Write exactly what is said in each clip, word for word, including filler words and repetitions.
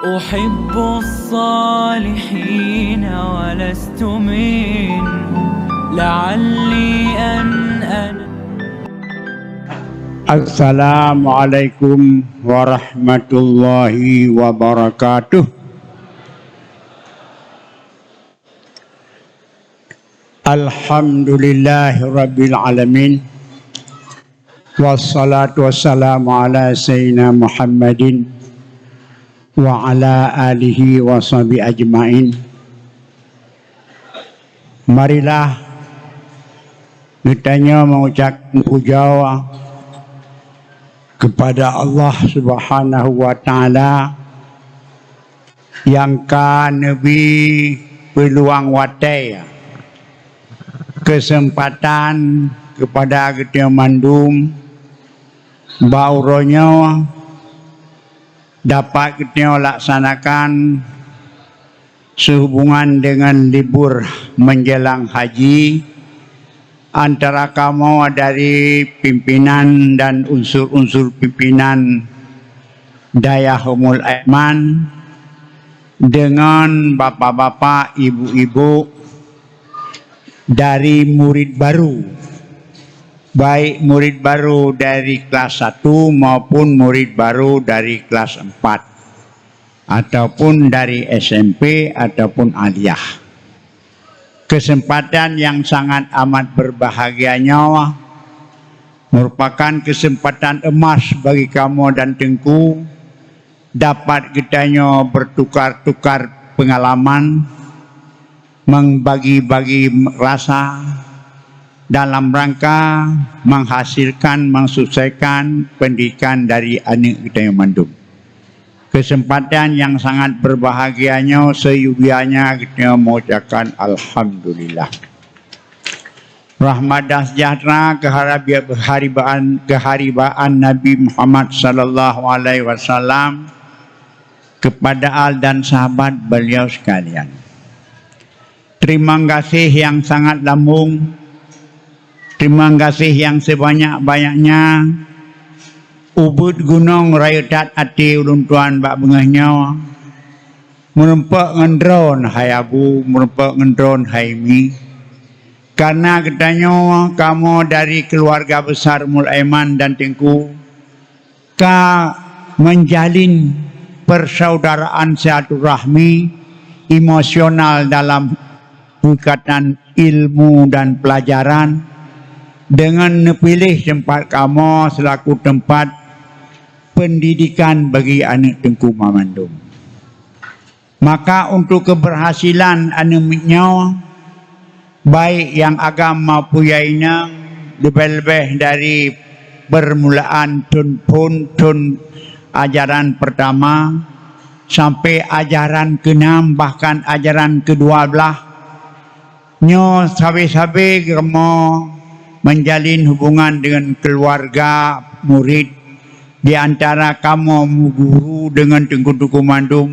أحب الصالحين ولست منهم لعلي أن أنا Assalamualaikum warahmatullahi wabarakatuh. Alhamdulillahirabbil alamin. Wassalatu wassalamu ala sayyidina Muhammadin wa ala alihi wa sahbihi ajmain. Marilah geutanyoe mengucapkan puja kepada Allah Subhanahu wa Taala nyang ka neubri peuluang watée, keuseumpatan keupada geutanyoe mandum bak uroe nyoe dapat geutanyoe laksanakan seuhubungan deungon libur menjelang haji antara kamoe dari pimpinan dan unsur-unsur pimpinan Dayah Ummul Aiman deungon bapak-bapak, ibu-ibu dari murid baru, baik murid baru dari kelas satu maupun murid baru dari kelas empat, ataupun dari S M P ataupun aliyah. Keuseumpatan nyang sangat amat beubahgia nyoe meurupakan keuseumpatan eumas bagi kamoe dan Teungku dapat geutanyoe beutukar-tukar peungalaman, meubagi-bagi rasa dalam rangka menghasilkan, mensukseskan pendidikan dari aneuëk geutanyoe mandum. Keuseumpatan nyang sangat beubahgia nyoe seuyugianya geutanyoe mengucapkan alhamdulillah. Rahmat dan sejahtera keuharabi-, keuharibaan, keuharibaan Nabi Muhammad sallallahu alaihi wasallam kepada al dan sahabat beliau sekalian. Teurimong gaséh nyang sangat lambong, teurimong gaséh nyang seubanyak-banyaknya, ubit gunong rayeuk that até ulôn tuan bak beungoh nyoe. Meurumpok ngon droen hai Abu, meurumpok ngon droen hai Mi. Kareuna geutanyoe kamoe dari keuluwarga besar Ummul Aiman dan Teungku ka menjalin persaudaraan silaturahmi emosional dalam ikatan ilmu dan pelajaran dengan neupiléh teumpat kamoe selaku teumpat pendidikan bagi aneuëk Teungku mamandum. Maka untuk keberhasilan aneuëk miet nyoe, baik nyang agam maupun nyang inong, leubeh-leubeh dari permulaan thon phon thon ajaran pertama sampai ajaran keenam, bahkan ajaran kedua belah, nyoe sabe-sabe kamoe menjalin hubungan dengan keluarga murid, di antara kamoe guru dengan teungku-teungku mandum.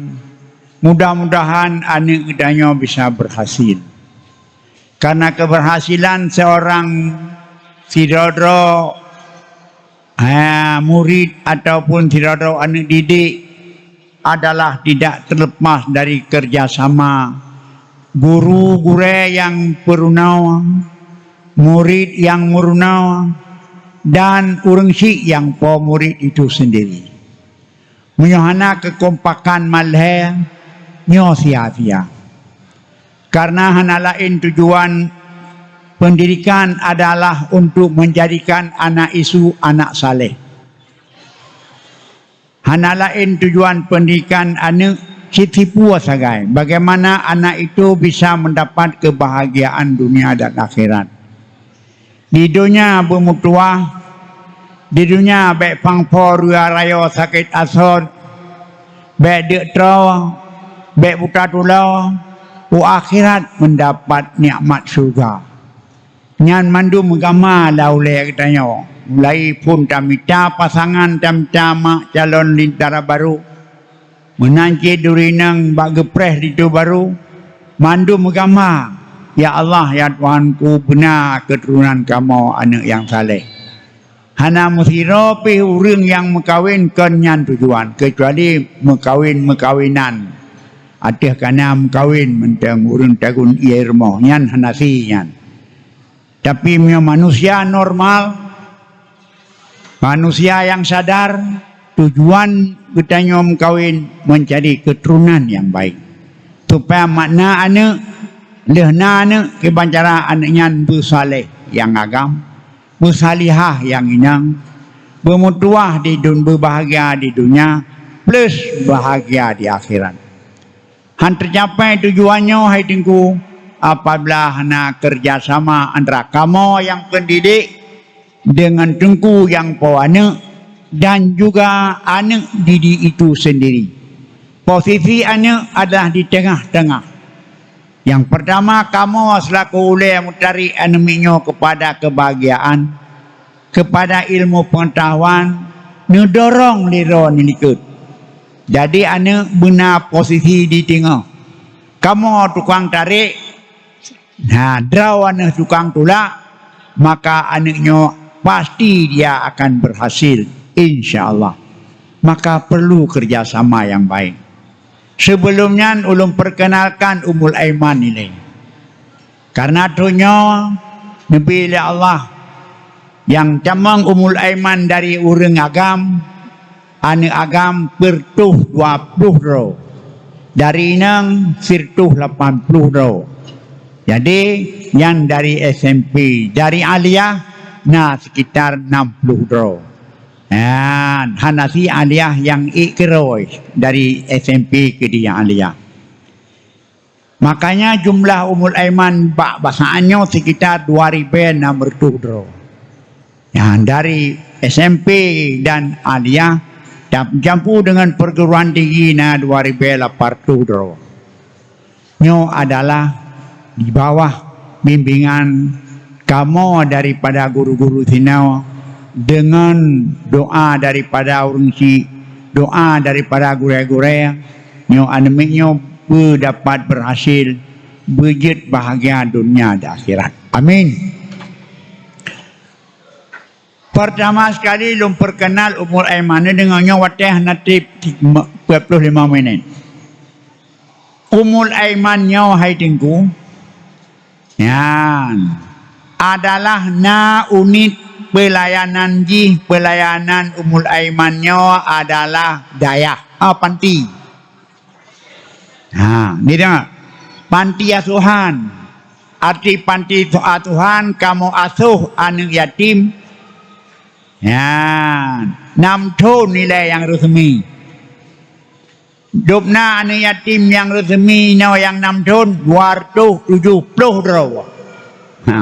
Mudah-mudahan aneuëk geutanyoe bisa berhasil. Karena keberhasilan seorang sidroe-droe, ha, murid ataupun sidroe-droe aneuëk didik adalah tidak terlepas dari kerjasama guru gurée nyang peurunoe, murid nyang meurunoe, dan ureuëng syiek nyang po murid itu sendiri. Meunyoe hana keukompakan malhée, nyoe sia-sia. Karena hana laén tujuan pendidikan adalah untuk menjadikan anak isu anak saleh. Hana laén tujuan pendidikan aneuëk cit sipue sagai, bagaimana anak itu bisa mendapat kebahagiaan dunia dan akhirat. Di donya beumeutuwah, di donya bék pang po rua rayoe sakét asoe, bék deuk troe, bék buta tuloe, u akhirat mendapat nikmat syurga. Nyan mandum gama lam ulée geutanyoe, mulai phon tamita pasangan, tamita mak calon lintara barô, meunan cit duri inong bak geupreh linto barô, mandum meugama, "Ya Allah, ya Tuhanku, beuna keuturonan kamoe aneuëk nyang saleh." Hana meusidroe pih ureuëng nyang meukawen kon nyan tujuan, keucuali meukawen-meukawenan. Ateueh kana meukawen mantong ureuëng tagun ié rumoh, nyan hana si nyan. Tapi meunyoe manusia normal, manusia nyang sadar, tujuan geutanyoe meukawen mencari keturunan nyang baik. Supaya makna aneuëk, lheueh na aneuëk, kiban cara aneuëk nyan beusaléh nyang agam, beusalihah nyang inong, beumeutuwah di dun-, beubahagia di dunia, plus bahagia di akhirat. Han teucapai tujuan nyoe hai Teungku, apabila hana kerjasama antara kamoe nyang pendidik dengan Teungku nyang po aneuëk dan juga aneuëk didik itu sendiri. Posisi aneuëk adalah di tengah-tengah. Nyang pertama, kamoe selaku ulée meutarik aneuëk miet nyoe kepada kebahagiaan, kepada ilmu pengetahuan, neudorong lé droe neulikot. Jadi aneuëk beuna posisi di teungoh. Kamoe tukang tarék, nah, droe aneuëk tukang tulak, maka aneuëk nyoe pasti dia akan berhasil, insya Allah. Maka perlu kerjasama yang baik. Sebelum nyan ulôn perkenalkan Ummul Aiman ilée. Karena tujoh nyoe neubi lé Allah nyang tamong Ummul Aiman dari ureuëng agam, aneuëk agam sireutoh dua ploh droe, dari inong sireutoh lapan ploh droe. Jadi nyang dari S M P, dari Aliyah na sekitar enam ploh droe. Nyan, hana si Aliyah nyang ék keurôi dari S M P keu di Aliyah. Makanya jumlah Ummul Aiman bak basaan nyoe sekitar dua ribée enam reutôh droe. Nyan dari S M P dan Aliyah, dan jampu dengan perguruan tinggi na dua ribée lapan reutôh droe. Nyoe adalah di bawah bimbingan kamoe daripada guru-guru sinoe, deungon doa daripada ureuëng syik, doa daripada gurée-gurée, nyoe aneuëk miet nyoe beudapat beurhasil, beujeuet bahagia donya dan akhirat. Amin. Pertama sekali lôn perkenal Ummul Aiman, neudeungoe nyoe watée hana treb empat puluh lima minit. Ummul Aiman nyoe hai Teungku, nyan adalah na unit peulayanan jih, peulayanan Ummul Aiman nyoe adalah dayah, ah, panti. Ha, ni deungoe. Panti asuhan. Arti panti asuhan, kamoe asoh aneuëk yatim. Nyan, nam thon nilai nyang reusmi. Dubna aneuëk yatim nyang reusmi nyoe nyang nam thon, dua reutôh tujoh ploh droe. Ha.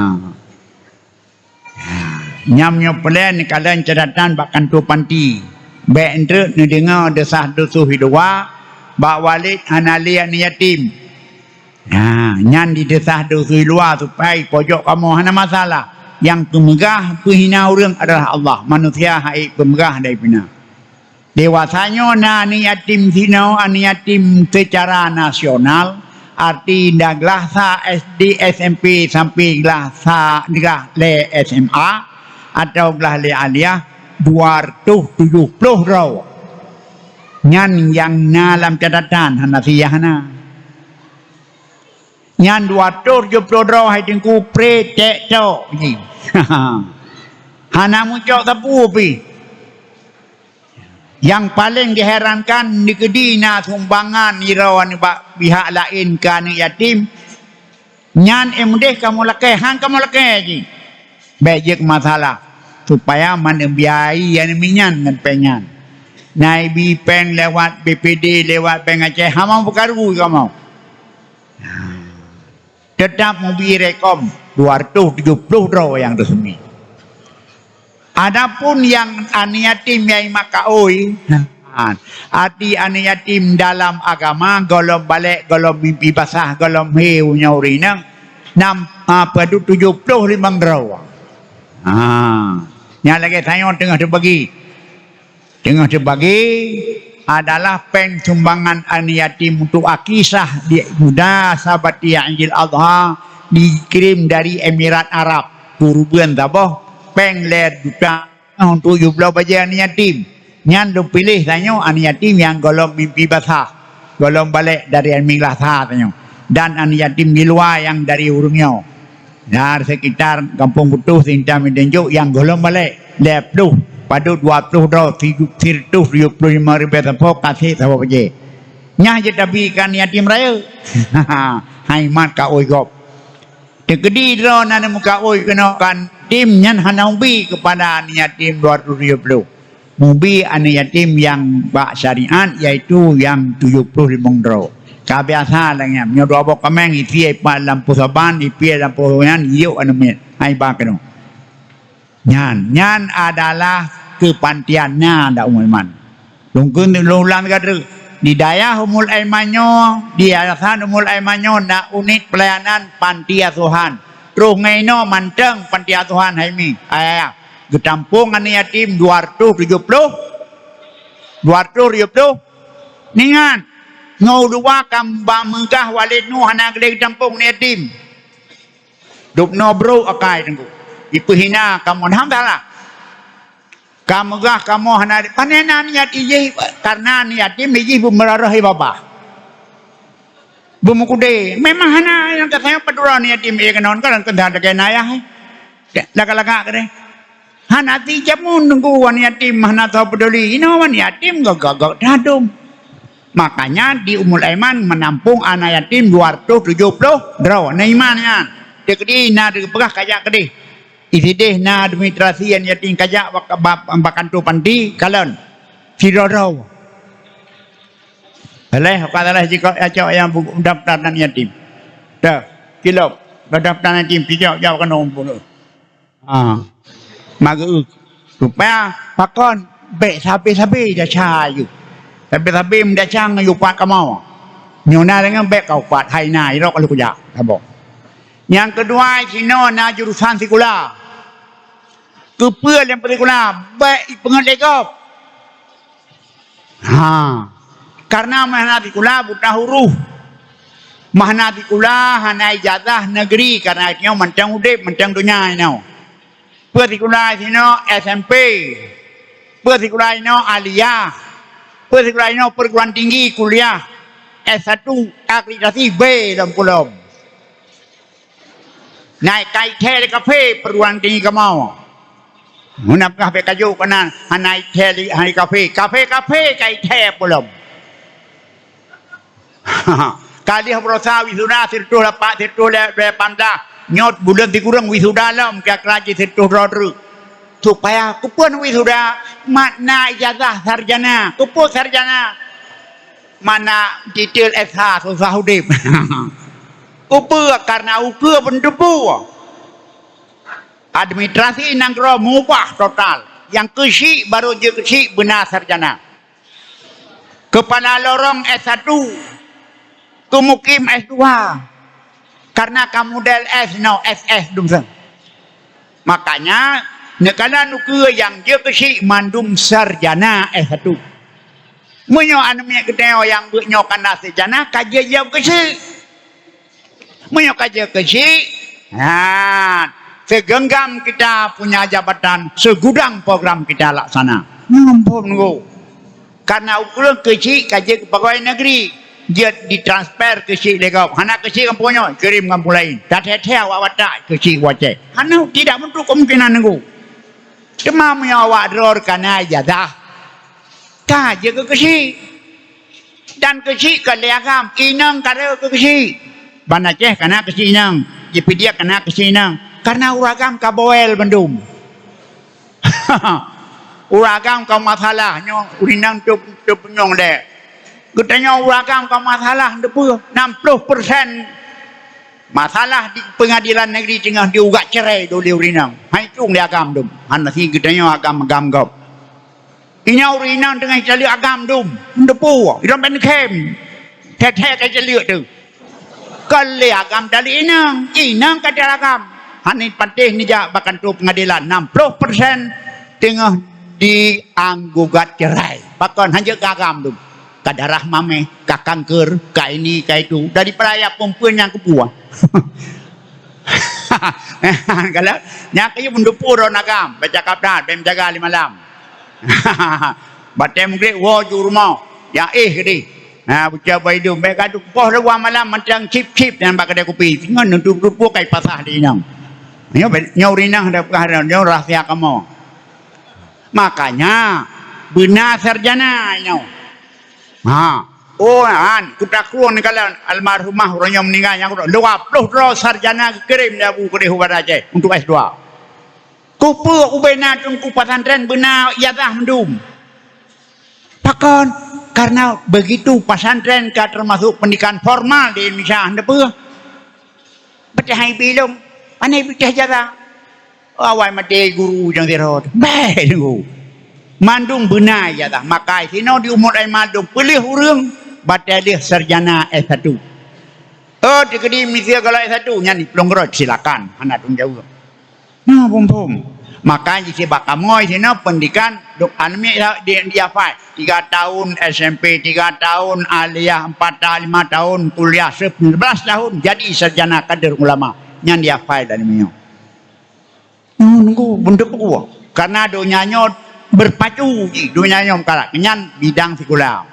Nyam nyoe peulén kalon catatan bak kantô panti. Bék eunteuk neudeungoe deusah-deusuh i luwa, bak Walid hana lé aneuëk yatim. Nah, nyan dideusah-deusuh i luwa supaya pojok kamoe hana masalah. Nyang peumeugah peuhina ureuëng adalah Allah, manusia hana ék peumeugah dan peuhina. Dewasa nyoe na aneuëk yatim sinoe, aneuëk yatim secara nasional, arti na glah sa S D, S M P sampai glah sa, glah lhée S M A atau glah lhée aliyah, dua reutôh tujoh ploh droe. Nyan nyang na lam catatan, hana si nyang hana. Nyan dua reutôh tujoh ploh droe hai Teungku, pretek tok jih. Hana meucok sapeue pih. Nyang paleng jiherankan, dikeudi na sumbangan sidroe nibak pihak laén keu aneuëk yatim, nyan éh meudeh kamoe lakée, han kamoe lakée jih. Bék jeuet masalah, supaya man neubiayai aneuëk miet nyan ngon péng nyan. Na ibi péng lewat B P D, lewat Bank Aceh, hana meukaru kamoe. Teutap mubi rekom dua reutôh tujoh ploh droe nyang reusmi. Adapun nyang aneuëk yatim nyang makaôi, ha, arti aneuëk yatim dalam agama, gohlom balek, gohlom mimpi basah, gohlom hé uroe nyoe ureuëng inong, nam, ha, padub tujoh ploh limong droe. Ha, nyang lagée tanyoe teungoh teubagi. Teungoh teubagi adalah péng sumbangan aneuëk yatim untuk akikah di munasabati Idul Adha, dikirim dari Emirat Arab, keureubeuen saboh, péng lhée juta Untuk tujoh ploh bajèe aneuk yatim. Nyan lôn piléh tanyoe aneuk yatim nyang gohlom mimpi basah, gohlom balek dari aneuk miet lasa tanyoe, dan aneuk yatim di luwa nyang dari ureueng nyoe. Dari sekitar Gampông Butuh, Sintang, Medan Jok nyang gohlom balek lhèe ploh, padub dua ploh droe, si-, sireutoh tujoh ploh limong ribèe sapo, ka sép sapo bajèe. Nyan jeuet tabi keu aneuk yatim rayeuk. Hai mat ka ôi gob. Teukeudi droe na neumeukaôi keunoe kan, yatim nyan hana ubi keupada aneuk yatim dua ratus tujoh ploh. Mubi aneuk yatim nyang bak syariat, yaitu nyang tujoh ploh limong droe. Ka biasa lagèe nyan, meunyoe dua boh kaméng isi ipat lam poh saban, ipiep lam poh nyan, yôk aneuk miet. Hai ba keunoe. Nyan, nyan adalah keupantian na dak umat iman. Lôn kheun lôn ulang sigoe teuk. Di dayah Ummul Aiman nyoe, di yayasan Ummul Aiman nyoe na unit pelayanan panti asuhan. Troh ngon inoe mantong panti asuhan hai mi, ayah. Geutampông aneuk yatim dua ratus tujoh ploh. Dua ratus tujoh ploh. Ingat, ngon dua ka bak meugah Walid Nuh hana geulé geutampông aneuk yatim. Dubnoe brôk akai teungku. Ipeuhina kamoe, alhamdulillah. Ka meugah kamoe hana, pane na niat ijih, karena niat jih ijih beumeurarah babah. Beumeukude. Memang hana nyang ka saya padura niat jih, eh, keunon kan, keunan lagèe nayah, eh. Lagak-lagak keudeh. Hana ti jameun teungku wan yatim, hana tau peduli. Inoe wan yatim gagak-gagak tadum. Makanya di Ummul Aiman menampung anak yatim dua ratus tujuh puluh droe. Nah, iman nyan. Teukeudi na teupeugah kajak keudeh. Isideh na administrasi anak yatim kajak bak, bak, bak kantor panti, kalon. Sidroe-droe. Alah, ka salah jikok acok nyang bu-, daftar anak yatim. Dah, kilop. Daftar anak yatim, pijak-jak keunoe. Ha. Mageueuk. Supaya pakon bèk sabe-sabe desya yue. Sabe-sabe meudesya ngon yue pat kamoe. Nyoe na deungon bèk kau pat hai na irok lôn kujak. Saboh. Nyang keudua, sinoe na jurusan sikula. Keupeue lé sikula? Bèk ipeungeut lé gob. Ha. Karena meuhana sikula buta huruf. Meuhana sikula hana ijazah negeri, karena nyoe mantong udeb, mantong donya inoe. Peue sikula sinoe S M P. Peue sikula inoe aliyah. Peue sikula inoe perguruan tinggi kuliah S satu akreditasi B lom kulom. Na ikai thèe lé kafe perguruan tinggi kamoe. Meunan peugah bèk kajok keunan, hana ithèe lé, hana kafe. Kafe-kafe ka ithèe peulom. Ka lheueh baroesa wisuda sireutôh lapan, sireutôh lapan blah. Nyoe buleuen sikureueng wisuda lom, kira-kira jih sireutôh droe treuk. Supaya keupeue wisuda, makna ijazah sarjana. Keupeue sarjana? Mana titel S H susah udeb. Keupeue? Karena ukeue beuneuteupeu. Administrasi nanggroe mubah total. Nyang keuchik barô jeuet keuchik beuna sarjana. Keupala lorong S satu, keumukim S dua. Karena ka model S nyoe, S S dum seng. Makanya, neukalon ukeue nyang jeuet keuchik mandum sarjana S satu. Meunyoe aneuk miet geutanyoe nyang beuet nyoe ka na sarjana, ka jeuet jeuet keuchik. Meunyoe ka jeuet keuchik, ha, segenggam kita punya jabatan, segudang program kita laksana. Nyoe phon nunggu. Karena ureueng keuchik ka jeuet keu pegawai negeri, jeuet ditransfer keuchik lé gob. Hana keuchik gampông nyoe, kirém gampông laén. Tathèe-thèe awak Batak keuchik u Aceh. Hana, tidak menutup kemungkinan nunggu. Teuma meunyoe awak droe ka na ijazah, ka jeuet keu keuchik. Dan keuchik ka lé agam, inong ka rhot keu keuchik. Ban Aceh ka na keuchik inong, di Pidie ka na keuchik inong. Karena ureueng agam ka bawel bandum. Ureueng agam ka masalah, nyoe ureueng inong teu-, teupeunyong deh. Geutanyoe ureueng agam ka masalah, teupeue, enam puluh persen masalah di pengadilan negeri teungoh diugat cerai lé ureueng inong. Hai cung lé agam dum. Hana si geutanyoe agam-agam gob. Inong ureueng inong teungoh icaleuek agam dum, meuteupeu, idong ban khem. Thèe-thèe ka icaleuek tu. Kon lé agam taleuek inong, inong ka taleuek agam. Hana patéh neujak bak kantor pengadilan, enam puluh persen teungoh dianggugat cerai. Pakon hanjeuet keu agam dum. Ka darah mamèh, ka kanker, ka ini, ka itu. Daripada ya peumpuen nyang keubuah. Kalau nyan keuh pun dupu droe agam, beucakap that, bèk meujaga lé malam. Batèe meugreb woe ju rumoh, ya éh keudéh. Ha, bucah bai dum, bèk ka dupoh dua malam mantong cip-cip nyan bak keudè kupi. Singoh neudup-dup kai pasah di inong. Nyoe bèk, nyoe ureueng inong dah peugah, nyoe rahsia kamoe. Makanya beuna sarjana nyoe. Ha. Oh, han, kutakrueng ninggalan almarhumah ureueng nyoe meuninggai nyang dua ploh droe sarjana geukirém lé Abu keudéh u Banda Aceh untuk S dua. Keupeue ubena teungku pesantren beuna ijazah mandum? Pakon? Karena begitu pesantren ka termasuk pendidikan formal di Indonesia, hana peue. Beutéh hai bilong, pane beutéh jaga. Awai maté guru nyang sirot. Bèk teungku. Mandum beuna ijazah. Maka sinoe di Ummul Aiman dong peuleueh ureueng batèe lheueh sarjana S satu. Oh, teukeudi miseue kalau S satu nyan diplueng rot, silakan. Hana tanggung jaweueb. Nah, phom-phom. Maka jih sibak kamoe sinoe pendidikan dok aneuk di, di hafai. Tiga tahun S M P, tiga tahun aliyah, empat tahun, lima tahun kuliah, sebelas tahun jadi sarjana kader ulama. Nyan di hafai dan minyo. Nunggu bentuk kuah. Karena donya nyoe berpacu jih, donya nyoe meukarat. Nyan bidang sikula.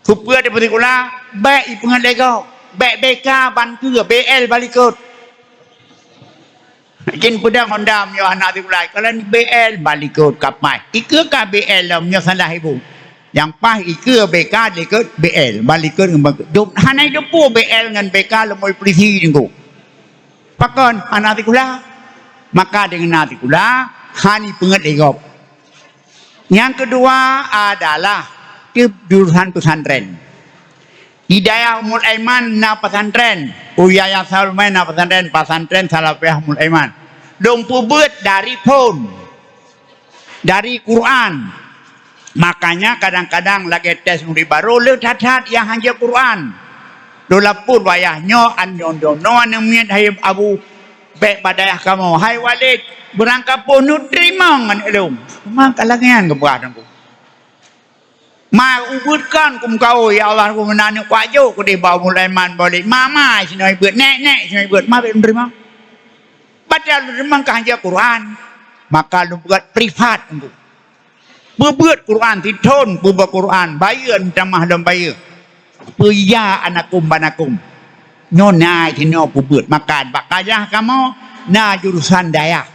Keupeue di sikula, bèk ipeungeut lé gob. Bèk B K ban keue, B L ban likot. Jin peudong honda meunyoe hana sikula, kalau ni B L ban likot kapai. Ikeue ka B L lom nyoe salah ibu. Nyang paih ikeue B K likot B L, ban likot ngon ban keue. Dum hana idupo B L ngon B K lom polisi nunggu. Pakon hana sikula? Maka deungon na sikula, hana ipeungeut lé gob. Nyang keudua adalah teuh jurusan pesantren. Di dayah Ummul Aiman na pesantren, u Yayasan Ummul Aiman na pesantren, pesantren Salafiyah Ummul Aiman. Dong peubeuet dari phon, dari Quran. Makanya kadang-kadang lagèe tes murit baru, le that-that nyang hanjeuet Quran. Lôn lapor wayah nyoe, an nyoe, nyoe, nyoe, aneuk miet hai Abu, bèk bak dayah kamoe. Hai Walid, beurangkapeue neuteurimong aneuk lôn. Cuma ka lagèe nyan geupeugah teungku. Ma ubeuet kon kumeukaôi, ya Allah, ku meunan neuk kuajok keudeh bak Ummul Aiman bak Walid. Ma, ma sinoe ibeuet, nèk, nèk sinoe ibeuet, ma bèk neuteurimong. Padahai lôn teurimong ka hanjeuet Quran. Maka lôn peugah privat teungku. Peubeuet Quran sithon, peubeuet Quran, bayeue meutamah lom bayeue. Peue ya anakum banakum. Nyoe na sinoe peubeuet. Maka bak dayah kamoe na jurusan dayah.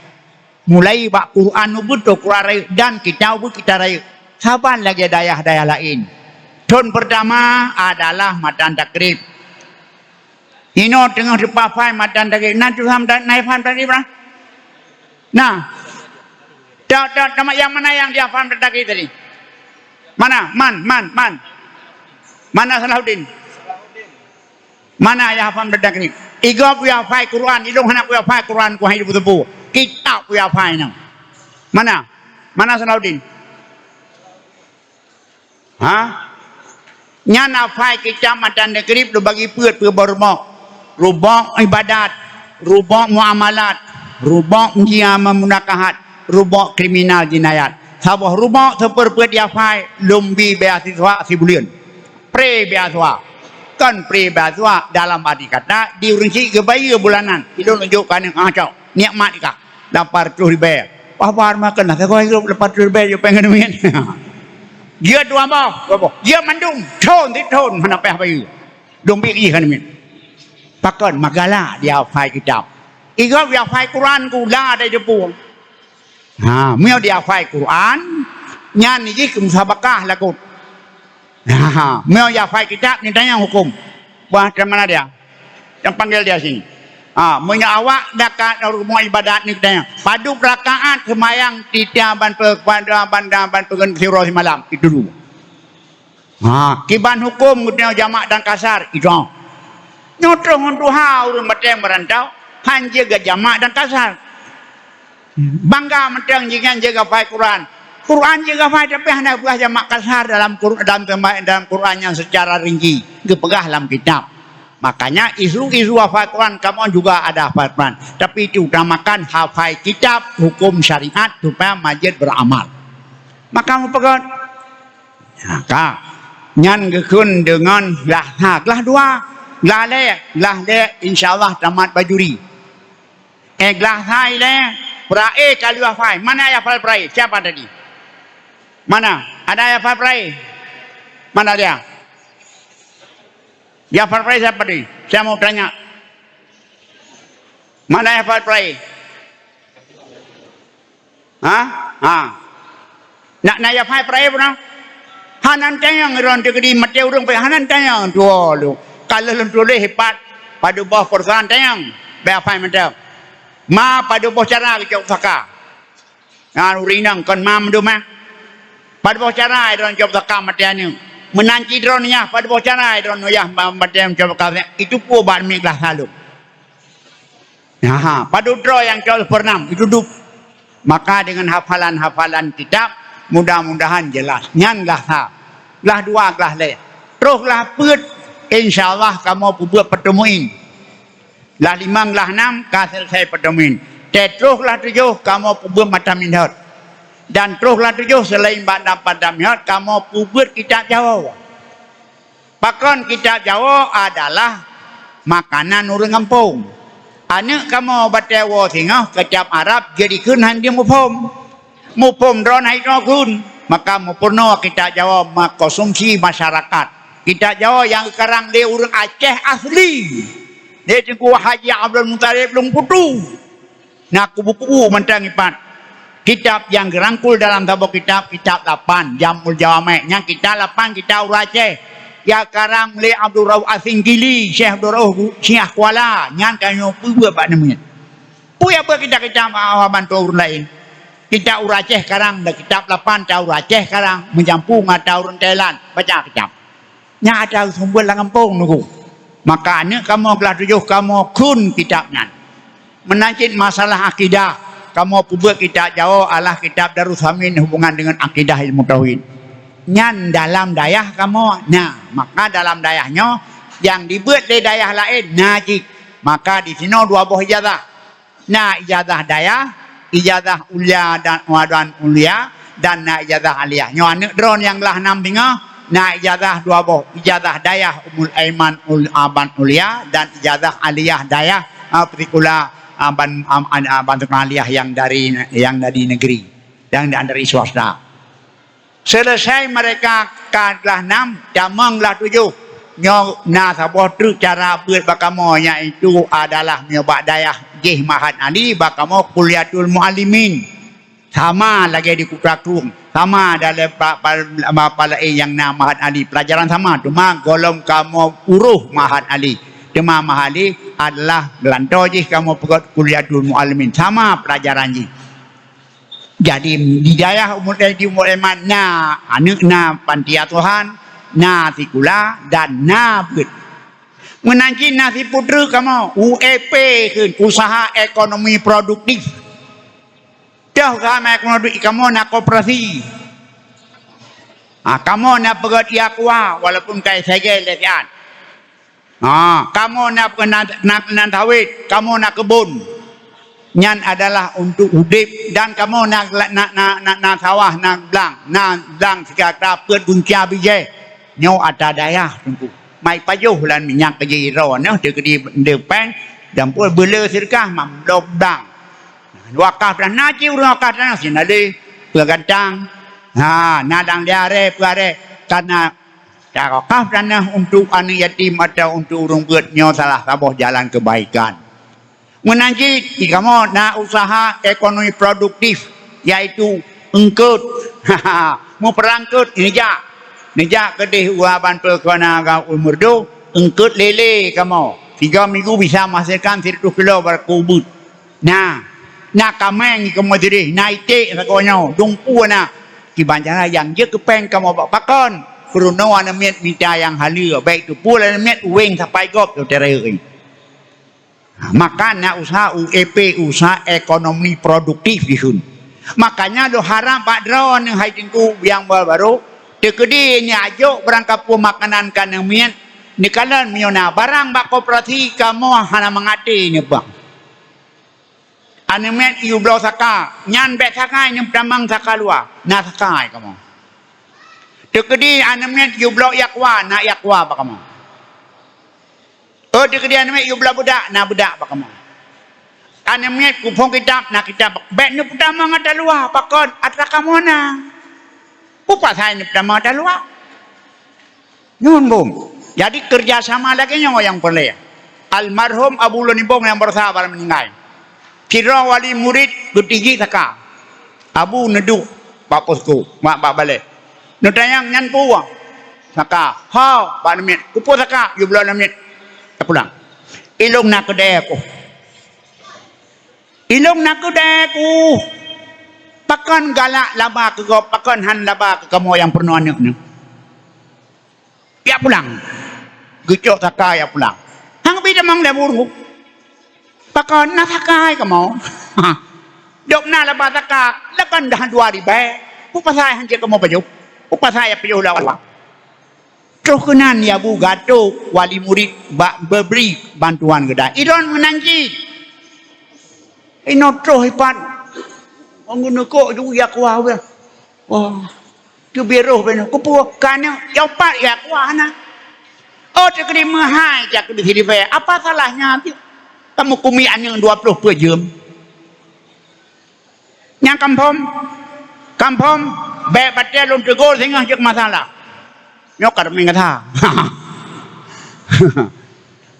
Mulai bak Quran ubeuet, Quran rayeuk dan kitab ubeuet, kitab rayeuk. Saban lagèe dayah-dayah laén. Thon peurtama adalah matan takrib. Inoe teungoh teupafai matan takrib. Na tuha matan, na hafai matan takrib, nah? Nah. Tak, tak, tamat nyang mana nyang dihafai matan takrib tadi? Mana? Man, man, man. Mana Salahuddin? Mana nyang hafai matan takrib? Igob kuyafai Quran, ilôn hana kuyafai Quran, kuhai teupeu-teupeu. Kitab kuyafai nyoe. Mana? Mana Salahuddin? Ha? Nyan hafai kitab matan takrib lôn bagi peuet, peuet boh rubok. Rubok ibadat, rubok muamalat, rubok jia memunakahat, rubok kriminal jinayat. Saboh rubok siper peuet jihafai, lôn bi beasiswa sibuleuen. Pre beasiswa. Kon pre beasiswa dalam arti kata, di ureueng chik geubayeue bulanan. Ilôn unjok keu aneuk, ah, cok. Nikmat ikah. Lapan reutôh ribèe. Wah, bar makan lah. Sagoe hirup lapan reutôh ribèe jeuet péng keu duit. Jeuet dua boh, dua boh. Jeuet mandum. Thon, sithon hana payah bayeue. Dong biet jih keu duit. Pakon? Meugalak dihafai kitab. Igob dihafai Quran ku la dai deupue. Ha, meunyoe dihafai Quran, nyan jih keu musabakah lagot. Ha, meunyoe dihafai kitab, neutanyong huköm. Bah, di mana dia? Nyang panggil dia sini. Ha, meunyoe awak dekat rumoh ibadat ni tanya, padub rakaat seumayang tiep ban pe-, ban, ban, ban, ban peungeut sidroe simalam, itu dulu. Ha, kiban huköm geutanyoe jamak dan kasar, itu. Nyoe troh ngon tuha ureueng batèe meurantau, han jeuet geujamak dan kasar. Bangga mantong jih nyan jeuet geuhafai Quran. Quran jeuet geuhafai, tapi hana peugah jamak kasar dalam Qur-, dalam, dalam Quran nyan secara rinci. Geupeugah lam kitab. Makanya isu-isu hafai Quran, kamoe juga ada hafai Quran. Tapi itu utamakan hafai kitab, hukum syariat, supaya manjeuet beramal. Maka meupeugah, maka nyan geukheun deungon glah sa, glah dua, glah lhèe, glah lhèe, insya Allah tamat bajuri. Eh, glah sai lé, peurae ka lheueh hafai. Mana nyang hafal peurae? Siapa tadi? Mana? Ada nyang hafal peurae? Mana dia? Nyang hafal peurae siapa tadi? Saya mau tanya. Mana nyang hafal peurae? Ha? Ha. Nak na hafai peurae pun? Hana tanyong ron teukeudi maté ureueng pih hana tanyong tuwo lu. Kalau lôn tuléh pat padub boh peurasaan tanyong, bèk hafai mantong. Ma padub boh cara geucok saka. Nyan ureueng inong kon ma meudumah. Padub boh cara droeneuh cok saka maté aneuk. Meunan cit droeneuh yah, padub boh cara droeneuh yah ma-, maté cok saka. Itu peue bak miet glah saleuem. Nyan, ha, padub droe nyang cok seupeureunom, itu dub. Maka dengan hafalan-hafalan kitab, mudah-mudahan jelas. Nyan glah sa. Glah dua, glah lhèe. Troh glah peuet, insya Allah kamoe peubuet peuteumeun. Glah limong, glah nam ka seuleusoe peuteumeun. Teutroh glah tujoh kamoe peubuet mata minhot. Dan troh glah tujoh seulaén bak dam-, mata minhot kamoe peubuet kitab Jawoe. Pakon kitab Jawoe adalah makanan ureueng gampông. Aneuk kamoe batèe woe singoh keutab Arab jadikheun han jimuphom. Muphom droe hai droe kheun, maka mupeurunoe kitab Jawoe meukonsumsi masyarakat. Kitab Jawoe nyang geukarang lé ureueng Aceh asli, lé Teungku Haji Abdul Muthalib Lôn Putu. Na kubu-kubu mantong ipat. Kitab nyang geurangkul dalam saboh kitab, kitab lapan, Jam'ul Jawami'. Nyang kitab lapan kitab ureueng Aceh. Nyang karang lé Abdul Rauf Asingkili, Syekh Abdul Rauf Syiah Kuala. Nyan ka nyoe peubuet bak namiet. Peue nyang beuet kitab-kitab bantoe ureueng laén? Kitab ureueng Aceh karang, dan kitab lapan ta ureueng Aceh karang, meujampu ngon ta ureueng Thailand. Baca kitab. Nyan ata sumber lam gampông nunggu. Maka aneuk kamoe glah tujoh kamoe kheun kitab nyan. Meunan cit masalah akidah, kamoe peubuet kitab Jawoe alah kitab Darussamin hubungan dengan akidah ilmu tauhid. Nyan dalam dayah kamoe. Nah, maka dalam dayah nyoe nyang dibeuet lé dayah laén na cit. Maka disinoe dua boh ijazah. Na ijazah dayah, ijazah ulia dan, dan ulia, dan na ijazah aliyah. Nyoe aneuk droe nyang glah nam singoh, na ijazah dua boh, ijazah dayah Ummul Aiman ul-, a, ban ulia dan ijazah aliyah dayah, a, Pertikula, a, ban, a, a, ban tukang aliyah nyang dari, nyang dari negeri, nyang dari swasta. Seuleusoe meureka ka glah nam, tamong glah tujoh. Nyoe na saboh treuk cara beuet bak kamoe, yaitu adalah meunyoe bak dayah jih Mahat Ali, bak kamoe Kulliyatul Muallimin. Sama lagèe di Kuta Krueng, sama dalam pa-, pa-, pa-, pala nyang na Mahat Ali, pelajaran sama, cuma gohlom kamoe uroh Mahat Ali. Cuma Mahat Ali adalah geulantoe jih kamoe peugöt Kulliyatul Muallimin, sama pelajaran jih. Jadi, di dayah Ummul, di Ummul Aiman na aneuk, na panti asuhan, na sikula, dan na beuet. Meunan cit na sipeue treuk kamoe, U E P kheun, usaha ekonomi produktif. Toh keuhai ekonomi kamoe na koperasi. Ha, kamoe na peugöt ié aqua, walaupun ka isegel lé siat. Ha, kamoe na, na, na, na sawét, kamoe na keubon. Nyan adalah untuk udép dan kamoe na, na, na, na, na sawah, na blang, na blang sigra peuet gunca bijèh. Nyoe ata dayah teungku. Mai pajoh lam minyak keujih droeneuh teukeudi depan dan pun beuleu seudeukah mam lom blang. Wakaf tanah cit ureueng wakaf tanah sinaleh peugantang. Ha, na dang diaré peuaré karena Tawakaf tanah untuk aneuk yatim atau untuk ureueng beuet nyoe salah saboh jalan kebaikan. Meunan cit, di kamoe na usaha ekonomi produktif, yaitu eungkôt. Muprang eungkôt, neujak. Neujak keudeh u Aban Peue keu na gau u Meureudoe, eungkôt lélé kamoe. Tiga minggu bisa menghasilkan seratus kilo bak ubeut. Na, na kaméng kamoe sideh, na iték sagoe nyoe, dumpeue na. Kiban cara nyang jeuet keu péng kamoe bak pakon, peurunoe aneuk miet mita nyang haleue, bèk teupeue lé aneuk miet uwéng sapai gob teutarek. Maka na usaha U E P, usaha ekonomi produktif dikheun. Makanya lôn harab bak droeneuh hai Teungku nyang baru-baru, teukeudi neujok barang kapeue makanan keu aneuk miet, neukalon meunyoe na barang bak koperasi kamoe hana mangat neupeugah. Aneuk miet yue bloe saka, nyan bèk sakai, nyan peutamong saka luwa, na sakai kamoe. Teukeudi aneuk miet yue bloe ié aqua, na ié aqua bak kamoe. Oh, teukeudi aneuk miet yue bloe beudak, na beudak bak kamoe. Aneuk miet kuphon kitab, na kitab, bèk neupeutamong atra luwa, pakon atra kamoe na. Peue pasai neupeutamong atra luwa? Nyan bum. Jadi, kerjasama lagèe nyoe nyang peureulèe. Almarhum Abu Lôn Ibong nyang baroesa baru meuninggai. Sidroe wali murit geutijik saka. Abu neuduek bak posko, bak, bak balè. Neutanyong nyan peue? Saka. Ho, bak aneuk miet. Keupeue saka? Yue bloe aneuk miet. Tapulang. Ilôn na keudè kuh. Ilôn na keudè kuh. Pakon galak laba keu gob, pakon han laba keu kamoe nyang peurunoe aneuk nyoe? Jak pulang. Geucok saka jak pulang. Han geubi tamong lé Abu Lôn. Pakon na saka kamoe? Dok na laba saka, lakan dah dua ribèe. Peue pasai han jeuet kamoe pajoh? Peue pasai jak pajoh lé Allah? Troh keunan ya Abu Gatot wali murit bak beubri bantuan geuda. Ilôn meunan cit. Inoe troh ipat. Ngon neukok ju ya kuah weh. Wah. Teubiet roh bèk nyoe. Keupeue? Ka nyoe, ya pat ya kuah na. Oh, teukeudi meuhai jak keu di sini bèk. Apa salahnya? Kamoe kumi aneuk dua ploh peuet jeuem. Nyang kaphom, kaphom, bèk batèe lôn teugor singoh jeuet masalah. Nyoe ka teumèe gata.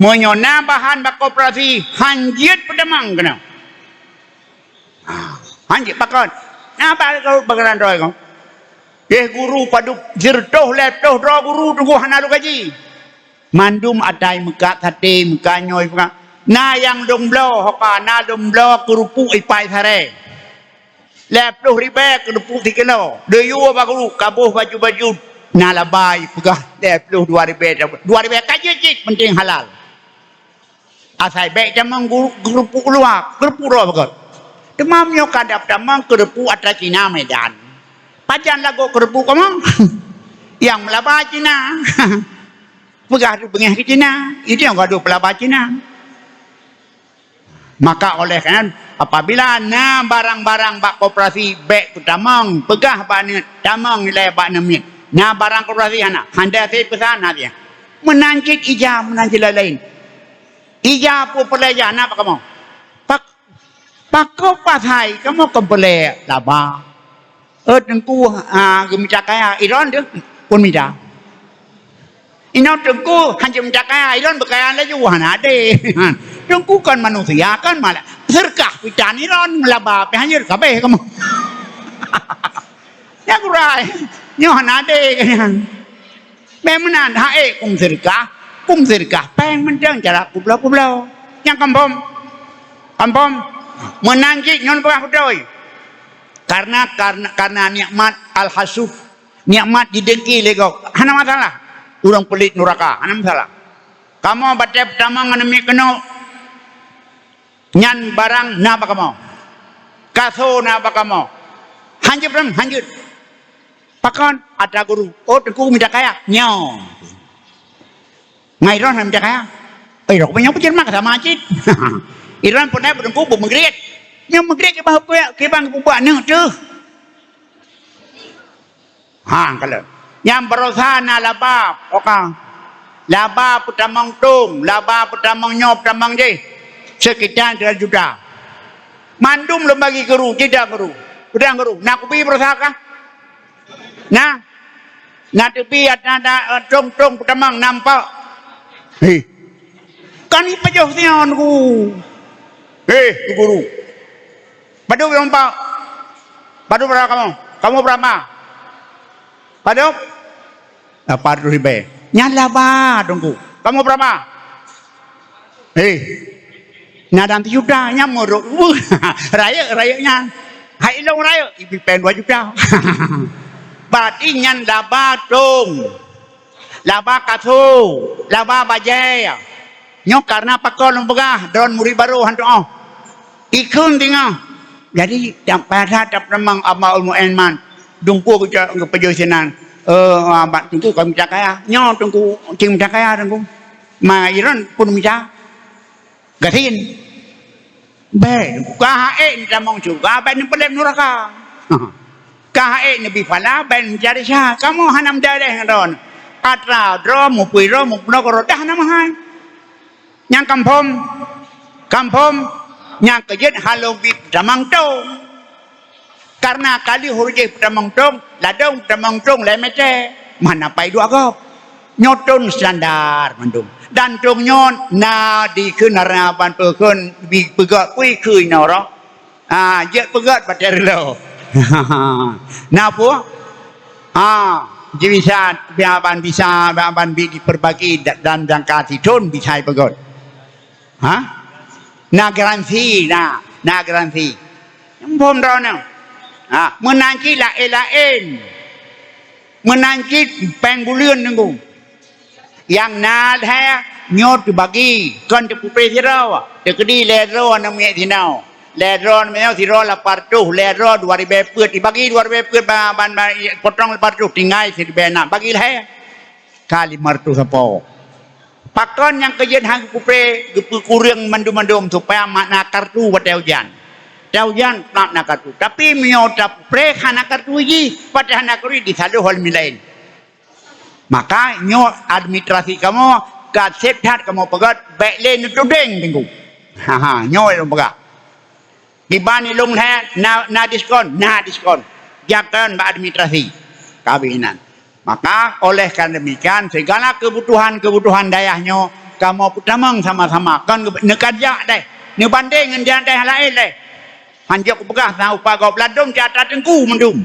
Meunyoe na bahan bak koperasi, han jeuet peutamong keunoe. Han jeuet pakon. Na bak bagian droe ko. Yeh guru padub sirtoh lhèe ploh droe guru teungku hana lôn gaji. Mandum ata imeukat saté, imeukat nyoe, imeukat. Na nyang lôn bloe, ho ka na lôn bloe keurupuk ipat sarè. Lhèe ploh ribèe keurupuk sikilo. Deuyue bak guru, kaboh baju-baju. Na laba ipeugah lhèe ploh dua ribèe, dua ribèe ka jeuet cit, penting halal. Asai bèk tamong guru-, keurupuk luwa, keurupuk droe beugöt. Teuma meunyoe ka dap tamong keurupuk atra Cina Medan. Pajan lagoe keurupuk kamoe? Nyang meulaba Cina. Peugah beungèh keu Cina, itu nyang gadoh peulaba Cina. Maka oleh karena apabila na barang-barang bak koperasi bèk peutamong, peugah bak aneuk, tamong ilèe bak aneuk miet. Na barang koperasi hana, hana sép peusan hana. Meunan cit ija, meunan cit laén-laén. Ija peue peureulèe ija na bak kamoe? Pak-, pakon pasai kamoe kon peureulèe laba? Eh, teungku, ah, geumita kaya, ilôn deuh pun mita. Inoe teungku hanjeuet mita kaya, ilôn beukaya laju hana adé. Teungku kon manusia, kon malaikat. Seureukah pitan ilôn meulaba pih hanjeuet kabéh kamoe. Ya gurèe, nyoe hana adé. Bèk meunan, hai, kung seureukah, kung seureukah pèng mantong cara kubloe-kubloe. Nyang kaphom, kaphom, meunan cit ngon peugah beutôi. Karena, karena, karena nikmat al-hasud, nikmat jidengki lé gob, hana masalah. Ureueng peulét nuraka, hana masalah. Kamoe batèe peutamong aneuk miet keunoe, nyan barang na bak kamoe. Kaso na bak kamoe. Hanjeuet ram, hanjeuet. Pakon? Atra guru. Oh, teungku mita kaya. Nyoe. Ngai droe na mita kaya. Eh, droe nyoe peujelma ka sama cit. Ilôn peureulèe teungku beumeugriet. Nyoe meugriet kibang, kibang peubuet aneuk teuh. Ha, kalon. Nyang baroesa na laba, oka. Laba peutamong tông, laba peutamong nyoe, peutamong jih. Sekitar tiga juta. Mandum lôn bagi guru, cit dong guru. Udang guru, na kubi baroesa kah? Na? Na teubi ada, ada, eh, tông-tông peutamong nampak. Hei. Kan ipajoh nyan ku. Hei, guru. Padub lôn nampak. Padub berapa kamu? Kamu berapa? Padub? Lapan ratus ribèe. Nyan laba, teungku. Kamu berapa? Eh, na dan sijuta, nyan meurok. Rayeuk, rayeuk nyan. Hai ilôn rayeuk, ibi pèng dua juta. Berarti nyan laba tông. Laba kaso, laba bajèe. Nyoe karena pakon lôn peugah, droen murit barô hantom. Ikheun teungoh. Jadi, tiep pada tiep teumang Abah Ulmu Enman, teungku geucok geupeujeuet sinan. Eh, abang teungku ka mita kaya. Nyoe teungku cing mita kaya teungku. Ma iron pun mita. Gasien. Bèk, ka ha'ék neutamong syeuruga, bèk neupeulet nuraka. Ka ha'ék neubi phala, bèk neucari sya. Kamoe hana meudaléh ngon droen. Atra droe, mupui droe, mupeunoe keudroe, dah hana meuhai. Nyang kaphom, kaphom, Nyang keujeuet hana lôn bi peutamong tông. Karena ka lheueh uroe jih peutamong tông, ladôm peutamong tông lhèe mètè. Mana pai duek gob. Nyoe tông standar mandum. Dan tông nyoe na dikheun, na ban peukheun, bi peugöt kui keu inoe roh. Ha, jeuet peugöt batèe reulôh. Na peue? Ha, jibisa, biar ban bisa, biar ban bi diperbagi da-, dan jangka sithôn bisa peugöt. Ha? Na garansi, na, na garansi. Nyang bom droeneuh. Ha, meunan cit laén-laén. Meunan cit péng buleuen nunggu. Nyang na lhèe nyoe teubagi, kon teupeupé sidroe, teukeudi lhèe droe aneuk miet sinoe. Lhèe droe aneuk miet sidroe lapan reutôh, lhèe droe dua ribèe peuet, dibagi dua ribèe peuet ban, ban, ban, potong lapan reutôh, tinggai siribèe nam, bagi lhèe. Ka limong reutôh sapo. Pakon nyang keujeuet han geupeupré, geupeukureueng mandum-mandum supaya mak na kartu watèe ujan. Watèe ujan mak na kartu. Tapi meunyoe tapeupré hana kartu jih, watèe hana kartu jih disaloh lé mi laén. Maka nyoe administrasi kamoe ka sép that kamoe peugöt, bèk lé neutudeng teungku. Ha, ha, nyoe lôn peugah. Kiban ilôn lhèe na, na diskon, na diskon. Jakon bak administrasi. Ka abéh inan. Maka oleh karena demikian, segala kebutuhan-kebutuhan dayah nyoe kamoe peutamong sama-sama. Kon geu-, neukarja deh. Neubandeng ngon dayah-dayah laén deh. Hanjeuet kupeugah na upah gob ladôm di ata teungku mandum.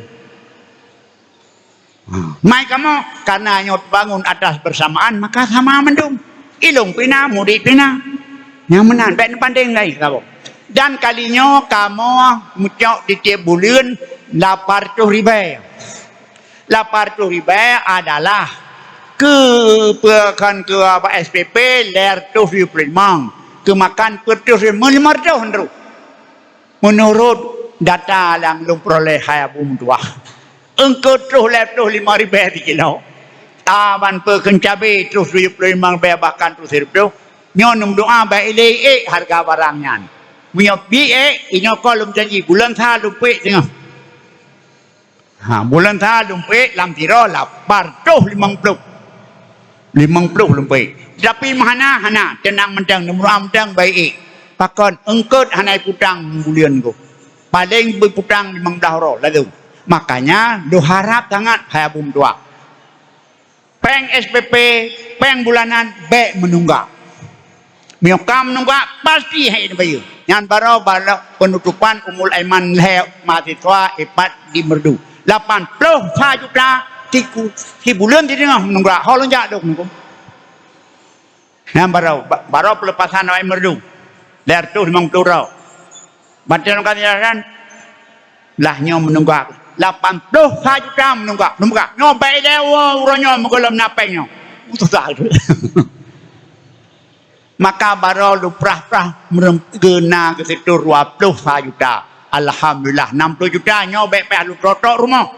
Ha, mai kamoe, karena nyoe teubangun atas bersamaan, maka sama mandum. Ilôn pih na, murit pih na. Nyang meunan, bèk neubandeng lagèe saboh. Dan kali nyoe kamoe meucok di tiep buleuen lapan reutôh ribèe. Lapan reutôh ribèe adalah keu peue kon keu bak S P P lhèe reutôh tujoh ploh limong, keu makan peuet reutôh limong reutôh. Meunurot data nyang lôn peureulèe hai Abu Meutuah, eungkôt troh lhèe ploh limong ribèe sikilo. Taban peue kheun cabé troh tujoh ploh limong ribèe bahkan troh siribèe. Nyoe neumeudoa bèk ilèe ék hareuga barang nyan. Meunyoe bi ék, inoe kon lôn janji, buleuen sa lôn pék teungoh. Ha, buleuen sa lôn pék lam sidroe lapan reutôh limong ploh. Limong ploh lôn pék. Tapi meuhana, hana, teunang mantong, neumeudoa mantong bèk ék. Pakon eungkôt hana iputang buleuen gob. Paleng beuputang limong blah uroe ladôm. Makanya lôn harab sangat hai Abu Meutuah. Péng S P P, péng bulanan bèk meununggak. Meunyoe ka meununggak, pasti hai neubayeue. Nyan baroe bala peunutopan Ummul Aiman lhèe mahasiswa ipat di Meureudu. Lapan ploh sa juta siku-, sibuleuen sideungoh meununggak. Ho lôn jak dong nunggu. Nyan baroe, ba-, baroe peulepasan awak Meureudu. Lhèe reutôh limong ploh droe. Bantuan ka dilakukan, lah nyoe meununggak. Lapan ploh sa juta meununggak. Meununggak. Nyoe bèk ilèe uroe nyoe meugohlom na péng nyoe. Susah tu. Maka baroe lôn prah-prah meurem-, geuna keu situ dua ploh sa juta. Alhamdulillah, enam puluh juta nyoe bèk payah lôn trotok rumoh.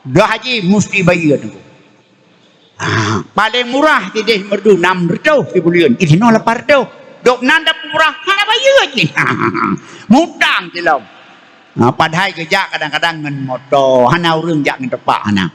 Dah haji musti bayeue teungku. Ah, paléng murah sideh Meureudu enam reutôh sibuleuen, di sinoe lapan reutôh. Dok nan dapur murah, hana bayeue jih. Mutang silom. Ah, padahai geujak kadang-kadang ngon moto, hana ureueng jak ngon tepak hana.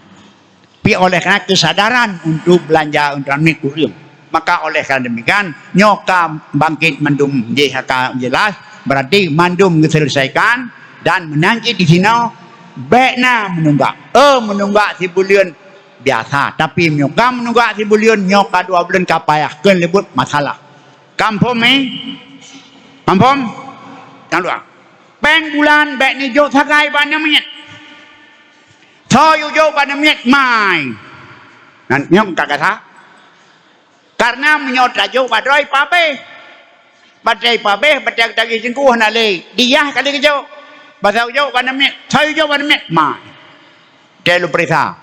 Pi oleh karena kesadaran untuk belanja untuk aneuk kureueng. Maka oleh karena demikian, nyoe ka bangkit mandum J H K jelas, berarti mandum diselesaikan dan meunan cit di sinoe bèk na meununggak. Oh, meununggak sibuleuen biasa, tapi meunyoe ka meununggak sibuleuen, nyoe ka dua buleuen ka payah, kheun leubeh masalah. Ka muphom, eh? Ka muphom? Nyang dua. Péng bulan bèk neujok sagai bak aneuk miet. Soe yue jok bak aneuk miet mai. Nyan nyoe ka gata. Karena meunyoe tajok bak droe pabéh. Batèe pabéh, batèe tagih teungku hana lé. Diyah kali geujok. Basa ujok bak aneuk miet, soe ujok bak aneuk miet mai. Deh lôn peuriksa.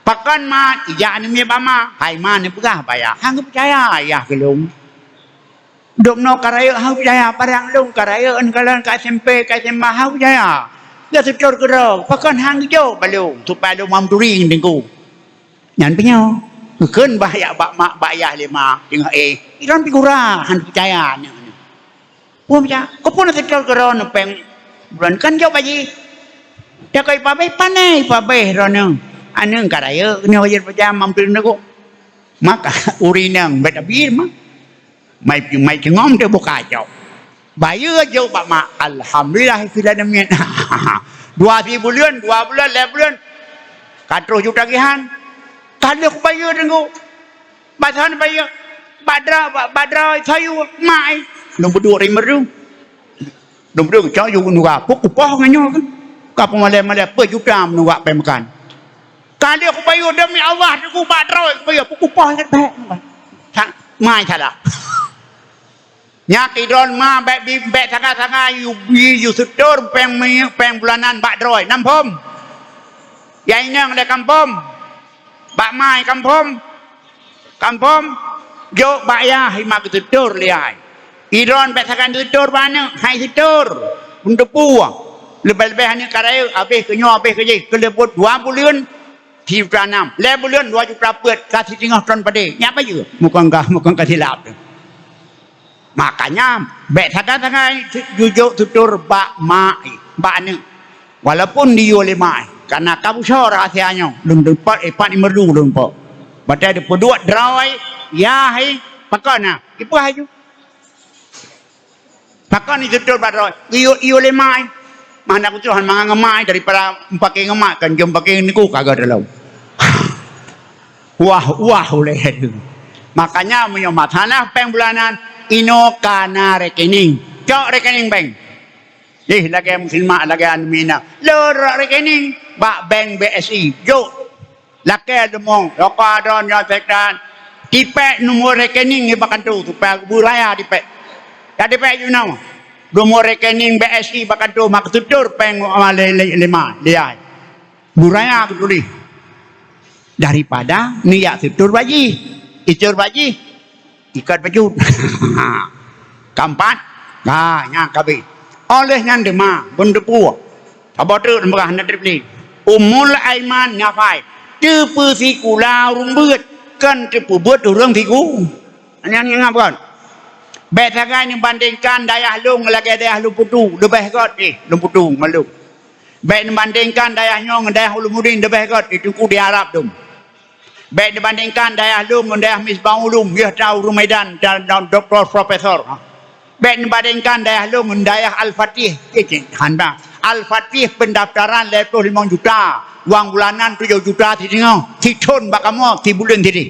Pakon ma, ijak aneuk miet bak ma. Hai ma, neupeugah bak yah. Han geupeucaya yah keu lôn. Dok noe ka rayeuk han geupeucaya, barang lôn ka rayeuk, neukalon ka S M P, ka S M A han geupeucaya. Geuseutôt keudroe, pakon han geujok bak lôn, supaya lôn mamturi ngon teungku. Nyan pih nyoe. Geukheun bak yah, bak mak, bak yah lé ma, teungoh éh, ilôn pih gura, han peucaya nyoe. Peue mita? Keupeue neuseutôt keudroe neupéng bulan kan jok bak jih. Takoi pabéh, pané pabéh droeneuh. Aneuk ka rayeuk, keuneuk jeuet peucaya mamturi ngon teungku. Maka ureueng inong bèk tabir mah. Mai, mai teungom teuh buka cok. Bayeue jok bak mak, alhamdulillah, sila namiet. Dua sibuleuen, dua buleuen, lhèe buleuen. Ka troh ju tagihan. Ka lheueh kubayeue teungku. Bak saboh bayeue. Bak dra-, bak, bak droe sayue, mak ai. Lôn peuduek ri meureudu. Lôn peuduek cok ju nuga. Peue kupoh ngon nyoe kan? Ka peumalèe-malèe peujuta meunugak pèng makan. Ka lheueh kubayeue demi Allah teungku bak droe kubayeue. Peue kupoh nyan bèk. Sa-, mak ai salah. Nyak idron ma bèk bi-, bèk sagai-sagai yu bi yu seutor pèng mi-, pèng bulanan bak droe. Nam phom? Yai inong lé kam phom? Bak mak ai kam phom? Kam phom? Jok bak yah i mak geuseutor lé yai. Idron bèk sagai seutor bak aneuk, hai seutor. Beuneuteupeu. Leubeh-leubeh aneuk ka rayeuk, abéh keu nyoe, abéh keu jéh, keu lheueh buet dua buleuen, sijuta nam. Lhèe buleuen dua juta peuet, ka siteungoh thon padé. Nyak bayeue. Mukon ka, mukon ka silap. Makanya, bèk sagai-sagai jujok tutur bak mak, bak aneuk. Walaupun diyue lé mak, karena ka beusoe rahsia nyoe, lôn teumpat, eh, pat imeurdu lôn po. Batèe dipeuduek droe, yah, eh, pakon na, kipeugah laju. Pakon itutur bak droe, iyue, iyue lé mak. Mah na kutroh mangat ngon mak daripada meupaké ngon mak, kan jeuem paké niku ka gata lom. Wah, wah, ulèe. Makanya, meunyoe masalah pèng bulanan, inoe ka na rekening. Cok rekening bank. Jih lagèe muslimat, lagèe aneuk mina. Lôn rot rekening bak bank B S I. Jok. Lakèe leumong, rokok adon nyoe setan. Tipèk nomor rekening bak kantô supaya geubeuraya tipèk. Ya tipèk jinoe. Nomor rekening B S I bak kantô mak tutur pèng lé, lé, lima, lé ai. Beuraya geutuléh. Daripada neujak tutur bak jih. Itur bak jih. Ikat bacut. Keempat, ha, nyan ka abéh. Óh lheueh nyan teuma, beuneuteupeu. Saboh teuk lôn peugah hana treb lé. Umul aiman nyafai. Teupeusikula ureueng beuet, kon teupeubeuet ureueng siku. Nyan ingat kon. Bèk sagai neubandengkan dayah lôn lagèe dayah lôn putu, leubeh göt, eh, lôn putu ngon lôn. Bèk neubandengkan dayah nyoe ngon dayah Ulumuddin, leubeh göt, eh, teungku di Arab dum. Bèk neubandengkan dayah lôn ngon dayah Misbah Ulum, yah ta ureueng Medan dan, dan doktor, profesor. Bèk neubandengkan dayah lôn ngon dayah Al-Fatih. Eh, cit, hana. Al-Fatih pendaftaran lhèe ploh limong juta, wang bulanan tujoh juta siteungoh, sithon bak kamoe, sibuleuen sideh.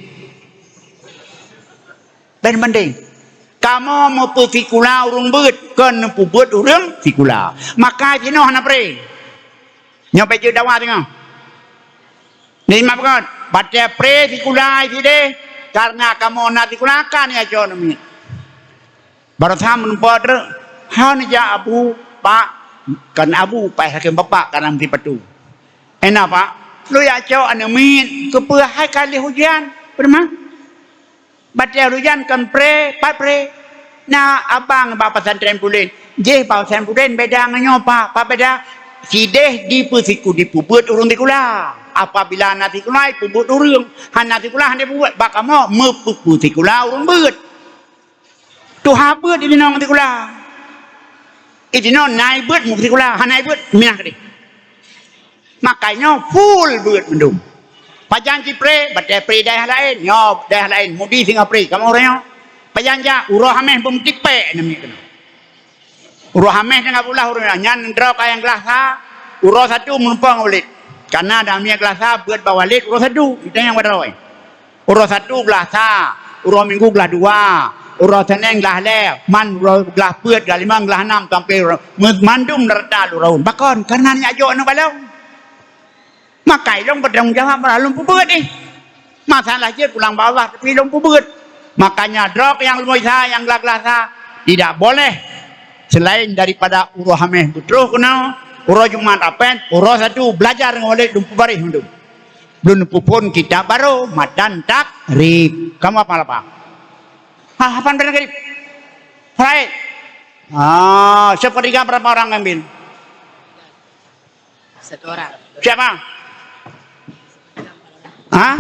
Bèk bandeng. Kamoe meupeusikula ureueng beuet, kon neupeubuet ureueng sikula. Maka jinoe hana pre. Nyoe bèk jeuet dawa teungoh. Nyoe mak peugah, batèe pre sikula sideh, karena kamoe na sikula kan ya cok namiet. Baroesa meunumpoe treuk, han jak abu, pak, kan abu, pak hakém bapak, kan aneuk sipatu. Ena pak, lôn jak cok aneuk miet, keupeue hai ka lheueh ujian, peue teuma? Batèe ujian kan pre, pat pre. Na abang bak pesantren Pulen. Jih bak pesantren Pulen beda ngon nyoe, Pak. Pat beda? Sideh dipeusiku dipeubuet ureueng sikula. Apabila na sikula, ipeubuet ureueng. Hana sikula, hana peubuet. Bak kamoe, meupeusikula ureueng beuet. Tuha beuet di nong sikula. Di nong na beuet, meusikula. Hana beuet, minah keudeh. Makajih nyoe full beuet mandum. Pajan cit pre, batèe pre dayah laén, nyoe dayah laén, mudi singoh pre, kamoe uroe nyoe. Pajan jak, uroe Hamèh beumeutik pèk namiet keunoe. Uroe Hamèh teungoh bulah uroe nyan, nyan droe ka nyang glah sa, uroe Sabtu meureumpok ngon Walid. Karena namiet glah sa, beuet bak Walid uroe Sabtu, itu nyang padroe. Uroe Sabtu glah sa, uroe Minggu glah dua, uroe Senin glah lhèe, man uroe glah peuet, glah limong, glah nam, sampoe uroe, me-, mandum rata lhèe rot. Pakon? Karena nyak jok aneuk bak lôn. Maka ilôn beutanggung jawab bak lôn peubuet nyoe. Masalah jeuet pulang bak Allah, tapi lôn peubuet. Makanya droe nyang lôn sa, nyang glah-glah sa, tidak boleh selain daripada uroe Hamèh beutroh keunoe, uroe Jumat apèn, uroe Sabtu belajar ngon Walid lôn peubaréh mandum. Lôn peuphon kitab baru, matan takrib. Kamu hafal apa? Ha, hafal matan takrib? Faraid. Ah, sepertiga berapa orang ngambil? Satu orang. Siapa? Hah?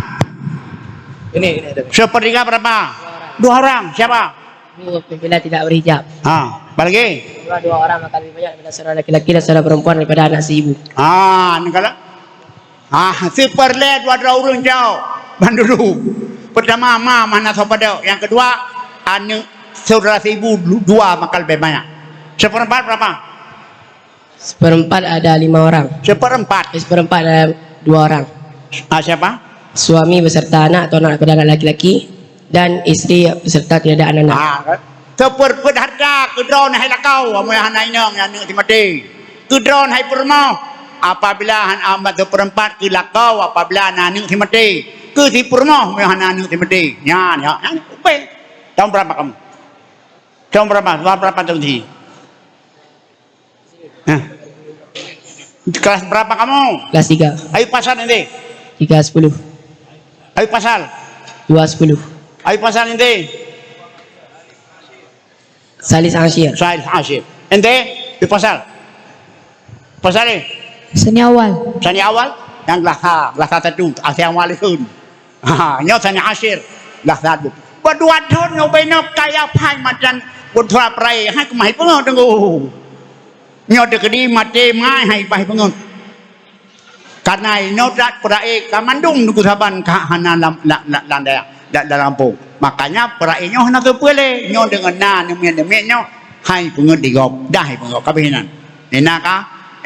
Ini, ini ada. Sepertiga berapa? Dua orang. Siapa? Dua pimpinan tidak berhijab. Ah, apa lagi? Dua, dua orang makan lebih banyak daripada seorang laki-laki dan seorang perempuan daripada anak seibu. Ah, ini kalau, ah, seperlé dua droe ureueng jauh. Bandulu. Pertama, ma, mana sopada. Yang kedua, aneuk saudara seibu, dua makan lebih banyak. Seperempat berapa? Seperempat ada lima orang. Seperempat. Eh, seperempat ada dua orang. Ah, siapa? Suami beserta anak atau anak kepada anak laki-laki dan istri beserta tidak ada anak-anak. Ah, kan? Seperempat harta keu droeneuh hai lakoe, amun hana inong aneuk si maté. Keu droeneuh hai peurumoh, apabila han-, amat seperempat keu lakoe apabila na aneuk si maté. Keu si peurumoh, amun hana aneuk si maté. Nyan, ya, nyan, ubé. Tahun berapa kamu? Tahun berapa? Tahun berapa tahun sih? Hah? Kelas berapa kamu? Kelas tiga. Ayo pasal nanti. Tiga sepuluh. Ayo pasal. Dua sepuluh. Ayo pasal nanti. Salis Asyir. Salis Asyir. Ente? Ayo pasal. Pasal ni? Sani awal. Sani awal? Yang kelas ha, kelas satu. Asyir awal ikun. Ha, nyoe Sani Asyir. Dah sadu. Beudua thon nyoe beungoh kaya phai madan beudua perai. Hai keumah peungeut teunggu. Nyoe teukeudi maté mai hai bah peungeut. Karena inoe dat peurae ka mandum nunggu saban ka hana lam, la, la, lam dayah, da, dalam kampung. Makanya peurae nyoe hana teupeue lé. Nyoe deungon na neumiet-neumiet nyoe hai peungeut di gob. Dah hai peungeut kabeh nan. Ina ka?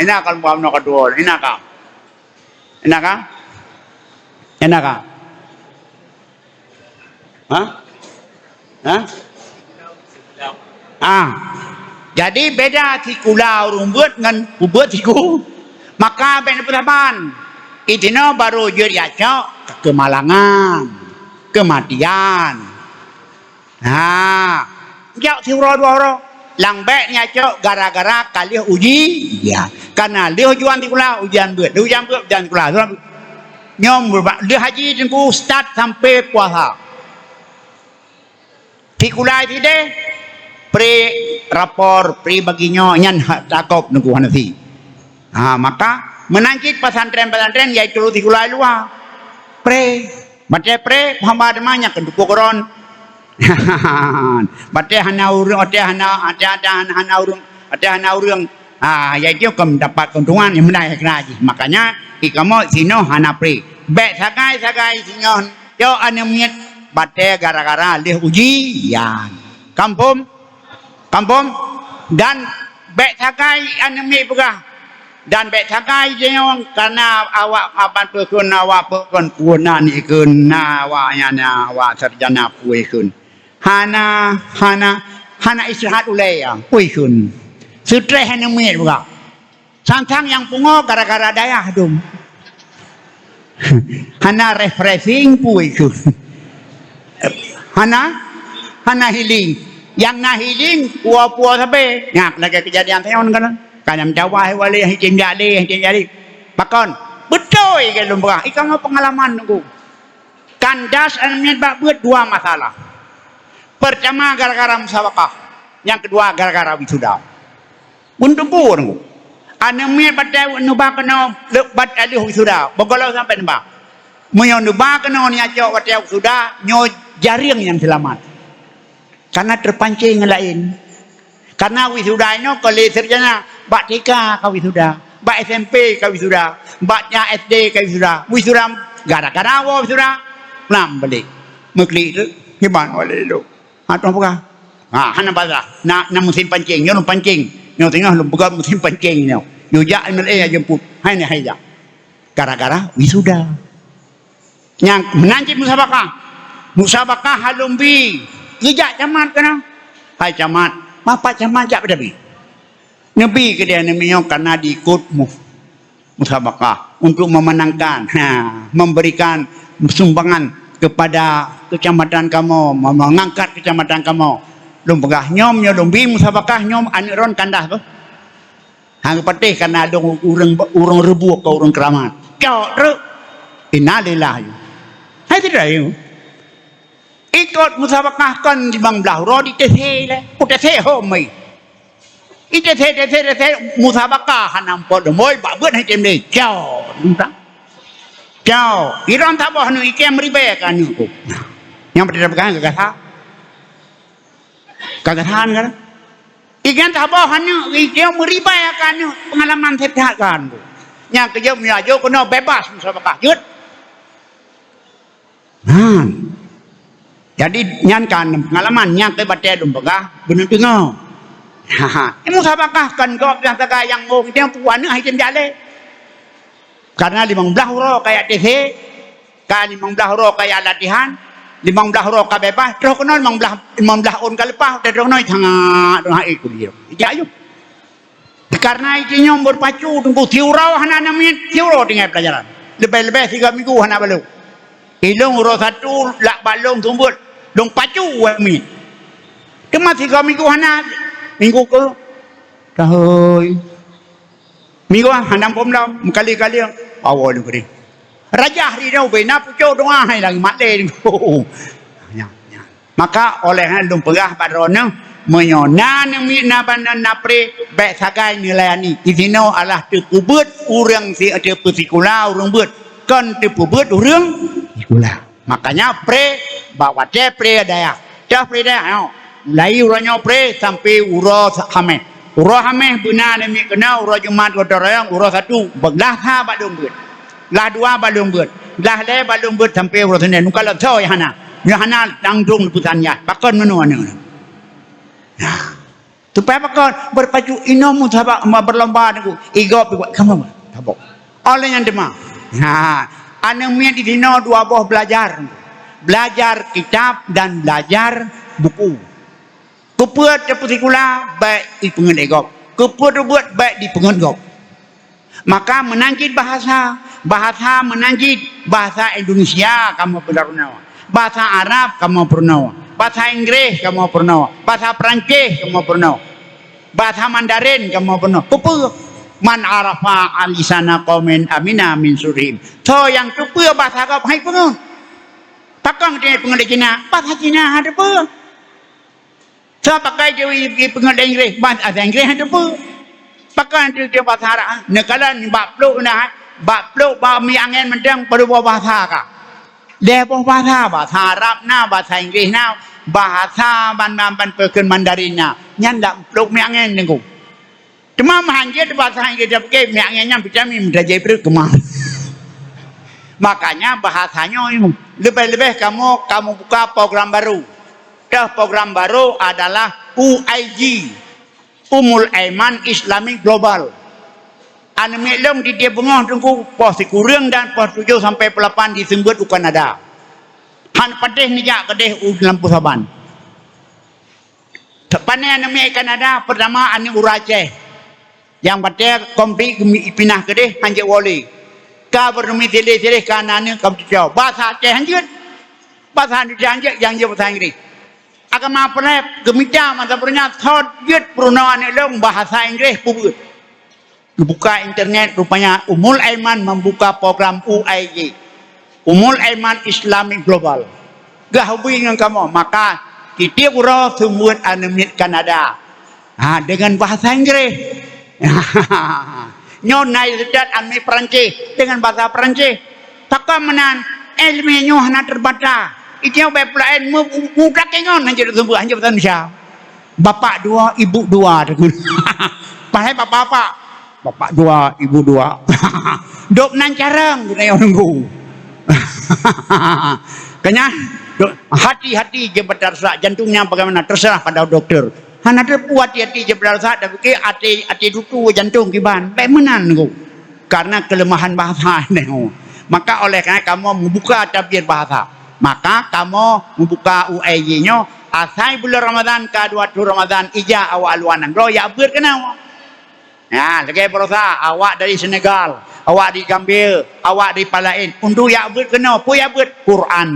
Ina ka lom bunoe ka dua. Ina ka? Ina ka? Ina ka? Hah? Hah? Ah. Jadi beda sikula ureuëng beuet ngon ubeuet siku. Maka bèk neupeusaban. Itinoe barô jeuet yacok keumalangan, keumatian. Ha. Jak siuroe dua uroe. Lang bèk neuyacok gara-gara ka lheueh uji. Ya. Karena lheueh ujuan sikula, ujian beuet. Lheueh ujian beuet, ujian sikula. Nyoe meurubah lheueh haji teungku start sampai puasa. Sikula sideh, pre rapor, pre bagi nyoe, nyan hak takop nunggu hana si. Ha, maka meunan cit pesantren-pesantren yaitu sikula luwa. Pre, batée pre, hamba deuma nyang keuduku keudroe. Batée hana ureuëng, batée hana, batée hana, hana ureuëng, batée hana ureuëng. Ha, yaitu keu mendapat keuntungan nyang meunai kena jih. Makanya, ikamoe sinoe hana pre. Bék sagai-sagai singoh Cok aneuk miet batée gara-gara lheueh ujian. Kampung, kampung, dan bék sagai aneuk miet peugah, dan bék sagai jiyong, karena awak aban peukon, awak peukon, peue nan ikon, na awak nyan, na awak sarjana peue ikon. Hana, hana, hana istirahat ulée, peue ikon. Seutreh aneuk miet peugah. Sang-sang nyang pungo gara-gara dayah dum. Hana refreshing pui keuh. Hana, hana healing. Nyang na healing, puo-puo sabe. Nyak lagée keujadian sayon kan. Kan nyang meucawa hai wali, hai cim jak lé, hai cim jak lé. Pakon? Beutôi ke lôn peugah. Ikang peungalaman nunggu. Kandas aneuk miet bak beuet dua masalah. Pertama gara-gara musabakah, nyang keudua gara-gara wisuda. Untuk pun aneuk miet batée neuba keunoe leubeh bat aleuh wisuda, beugohlom sampoe neuba. Meunyoe neuba keunoe nyang cok watée wisuda, nyoe jareung nyang seulamat. Karena terpancing laén. Karena wisuda nyoe kon lé sarjana, bak T K ka wisuda, bak S M P ka wisuda, bak S D ka wisuda. Wisuda gara-gara woe wisuda, pulang balik. Meuklik tu, kiban oleh lôn. Ha, tuan peugah. Ha, hana basa. Na, na musim pancing, nyoe lôn pancing. Nyoe singoh lôn peugah musim pancing nyoe. Yue jak M L A jemput. Hai ni hai jak. Gara-gara wisuda. Nyang meunan cit musabakah. Musabakah halom bi. Geujak camat keunoe. Hai camat, bapak camat jak beudabi. Neubi keudeh aneuk miet nyoe karena diikot mu-, musabakah untuk memenangkan, ha, memberikan sumbangan kepada kecamatan kamoe, me-, mengangkat kecamatan kamoe. Lôn peugah, nyoe, nyoe lôn bi musabakah, nyoe aneuk droen kandas beuh. Hang patéh kana dong ureuëng, ureuëng reubuk keu ureuëng keuramat. Cok treuk. Innalillah. Hai sidroe. Ikot musabakah kon limong blaih uroe di T C lé. U T C hom mai. I T C, T C, T C musabakah hana mupot lom. Oi, bak beuet hai tem deh. Cok. Cok. Iron taboh aneuk ikem ribée ka aneuk ku. Nyang patéh peugah gagah. Kagatahan kan? Ikan taboh aneuk, ikan meuribai akan aneuk, pengalaman saya pihak kan. Nyang keu jeuet meunyoe ajoe keunoe bebas musabakah jeuet. Nah. Jadi nyan kan pengalaman nyang keu batée lôn peugah beuneuteungoh. Musabakah kan gob nyang sagai nyang ngong, nyang puan aneuk hai jeuet jaleh. Karena limong blaih uroe kaya T C, ka limong blaih uroe kaya latihan, limong blaih uroe ka bebas, troh keunoe limong blaih, limong blaih ôn ka leupah, troh keunoe sangat, troh hai kuliah. Ijak yuk. Karena itanyoe beurpacu teungku, siuroe hana namiet, siuroe tinggai pelajaran. Leubeh-leubeh sigoe minggu hana balong. Ilong uroe satu lak balong seumeubeuet, lôn pacu wak miet. Teuma sigoe minggu hana, minggu keu tahôi. Minggu hana pom lom, meukali-kali, awai lôn keudeh. Rajah ri nyoe bena pucok doa hai lagi mat lé. Nyan, nyan. Maka oleh nyan lôn peugah bak droeneuh, meunyoe na namiet na bana na pré, bèk sagai neulayani. Di sinoe alah teupeubeuet ureueng si-, teupeusikula ureueng beuet, kon teupeubeuet ureueng sikula. Makanya pré bak watèe pré dayah. Dah pré dayah, nyoe. Mulai uroe nyoe pré sampai uroe sa-, Hamèh. Uroe Hamèh beuna namiet keunoe, uroe Jumat gotong royong, uroe Sabtu, beuglah sa bak lôn beuet. Lah dua bak lôn beuet. Lah lhèe bak lôn beuet sampai uroe Senin. Muka lom soe hana. Nyoe hana langsung peusan yah. Pakon meunoe aneuk. Nah. Supaya pakon beurpacu inoe musabak, ma-, berlomba nunggu. Igop, igop. Kamu, tabok. Oleh nyan teuma. Ha, aneuk miet di sinoe dua boh belajar. Belajar kitab dan belajar buku. Keupeue teupeusikula, bèk ipeungeut lé gob. Keupeue teubeuet, bèk dipeungeut gob. Maka meunan cit bahasa, bahasa meunan cit, bahasa Indonesia kamoe peurunoe, bahasa Arab kamoe peurunoe, bahasa Inggris kamoe peurunoe, bahasa Perancis kamoe peurunoe, bahasa Mandarin kamoe peurunoe. Keupeue? "Man arafa alisana qaumin amina min surihim." Soe nyang teupeue bahasa gob hai peungeut. Pakon teupeue lé Cina? Bahasa Cina hana teupeue. Soe pakai jih i-, ipeungeut lé Inggris, bahasa Inggris hana teupeue. Pakon teupeue bahasa Arab, ha? Neukalon bak plôk na, bak plôk bak miet angén mantong padub boh bahasa ka. Lhèe boh bahasa, bahasa Arab na, bahasa Inggris na, bahasa ban, ban, ban peukheun Mandarin na. Nyan dak plôk miet angén teungku. Teuma meuhan jeuet bahasa Inggris, tapi miet angén nyan vitamin, meutajai pruet keumah. Makanya bahasa nyoe leubeh-leubeh kamoe, kamoe buka program baru. Dah program baru adalah U I G, Ummul Aiman Islamic Global. Aneuk miet lôn tiep-tiep beungoh teungku, poh sikureueng dan poh tujoh sampai poh lapan diseumeubeuet u Kanada. Han patéh neujak keudeh u lampôh saban. Teupane aneuk miet Kanada, peurtama aneuk ureueng Aceh. Nyang watèe konflik geumi-, ipinah keudeh hanjeuet woe lé. Ka beureuneumiet sideh-sideh ka na aneuk ka meututoe. Bahasa Aceh hanjeuet. Bahasa Indonesia hanjeuet, nyang jeuet bahasa Inggris. Agama Islam geumita masa peurunoe thot jeuet peurunoe aneuk lôn bahasa Inggris peubeuet. Geubuka internet, rupanya Ummul Aiman membuka program U I G, Ummul Aiman Islamic Global. Gah ubui ngon kamoe, maka tiep-tiep uroe seumeubeuet aneuk miet Kanada. Ha, dengan bahasa Inggris. Nyoe na seutôt aneuk miet Perancis dengan bahasa Perancis. Pakon meunan, ileumèe nyoe hana teubata. Itanyoe bèk peulaén mu-, mu-, mudak ingon hanjeuet seumeubeuet, hanjeuet bahasa Indonesia. Bapak dua, ibu dua, teungku. Padahai bapak-bapak. Bapak dua, ibu dua. Dok nan carông, guna yang nunggu. Kenyang, dok, hati-hati jeuet beutarsak, jantungnya bagaimana, terserah pada dokter. Hana teupeu hati-hati jeuet beutarsak, tapi ke hati, hati dutu jantong kiban. Bèk meunan, teungku. Karena kelemahan bahasa nyoe. Maka oleh karena kamoe membuka tabir bahasa. Maka kamoe membuka U I G nyoe, asai bulan Ramadan ka dua thôn Ramadan ija awak luwa nanggroe yak beuet keunoe. Nah, lagèe baroesa awak dari Senegal, awak dari Gambia, awak dari pat laén. Untuk yak beuet keunoe, peue yak beuet? Quran.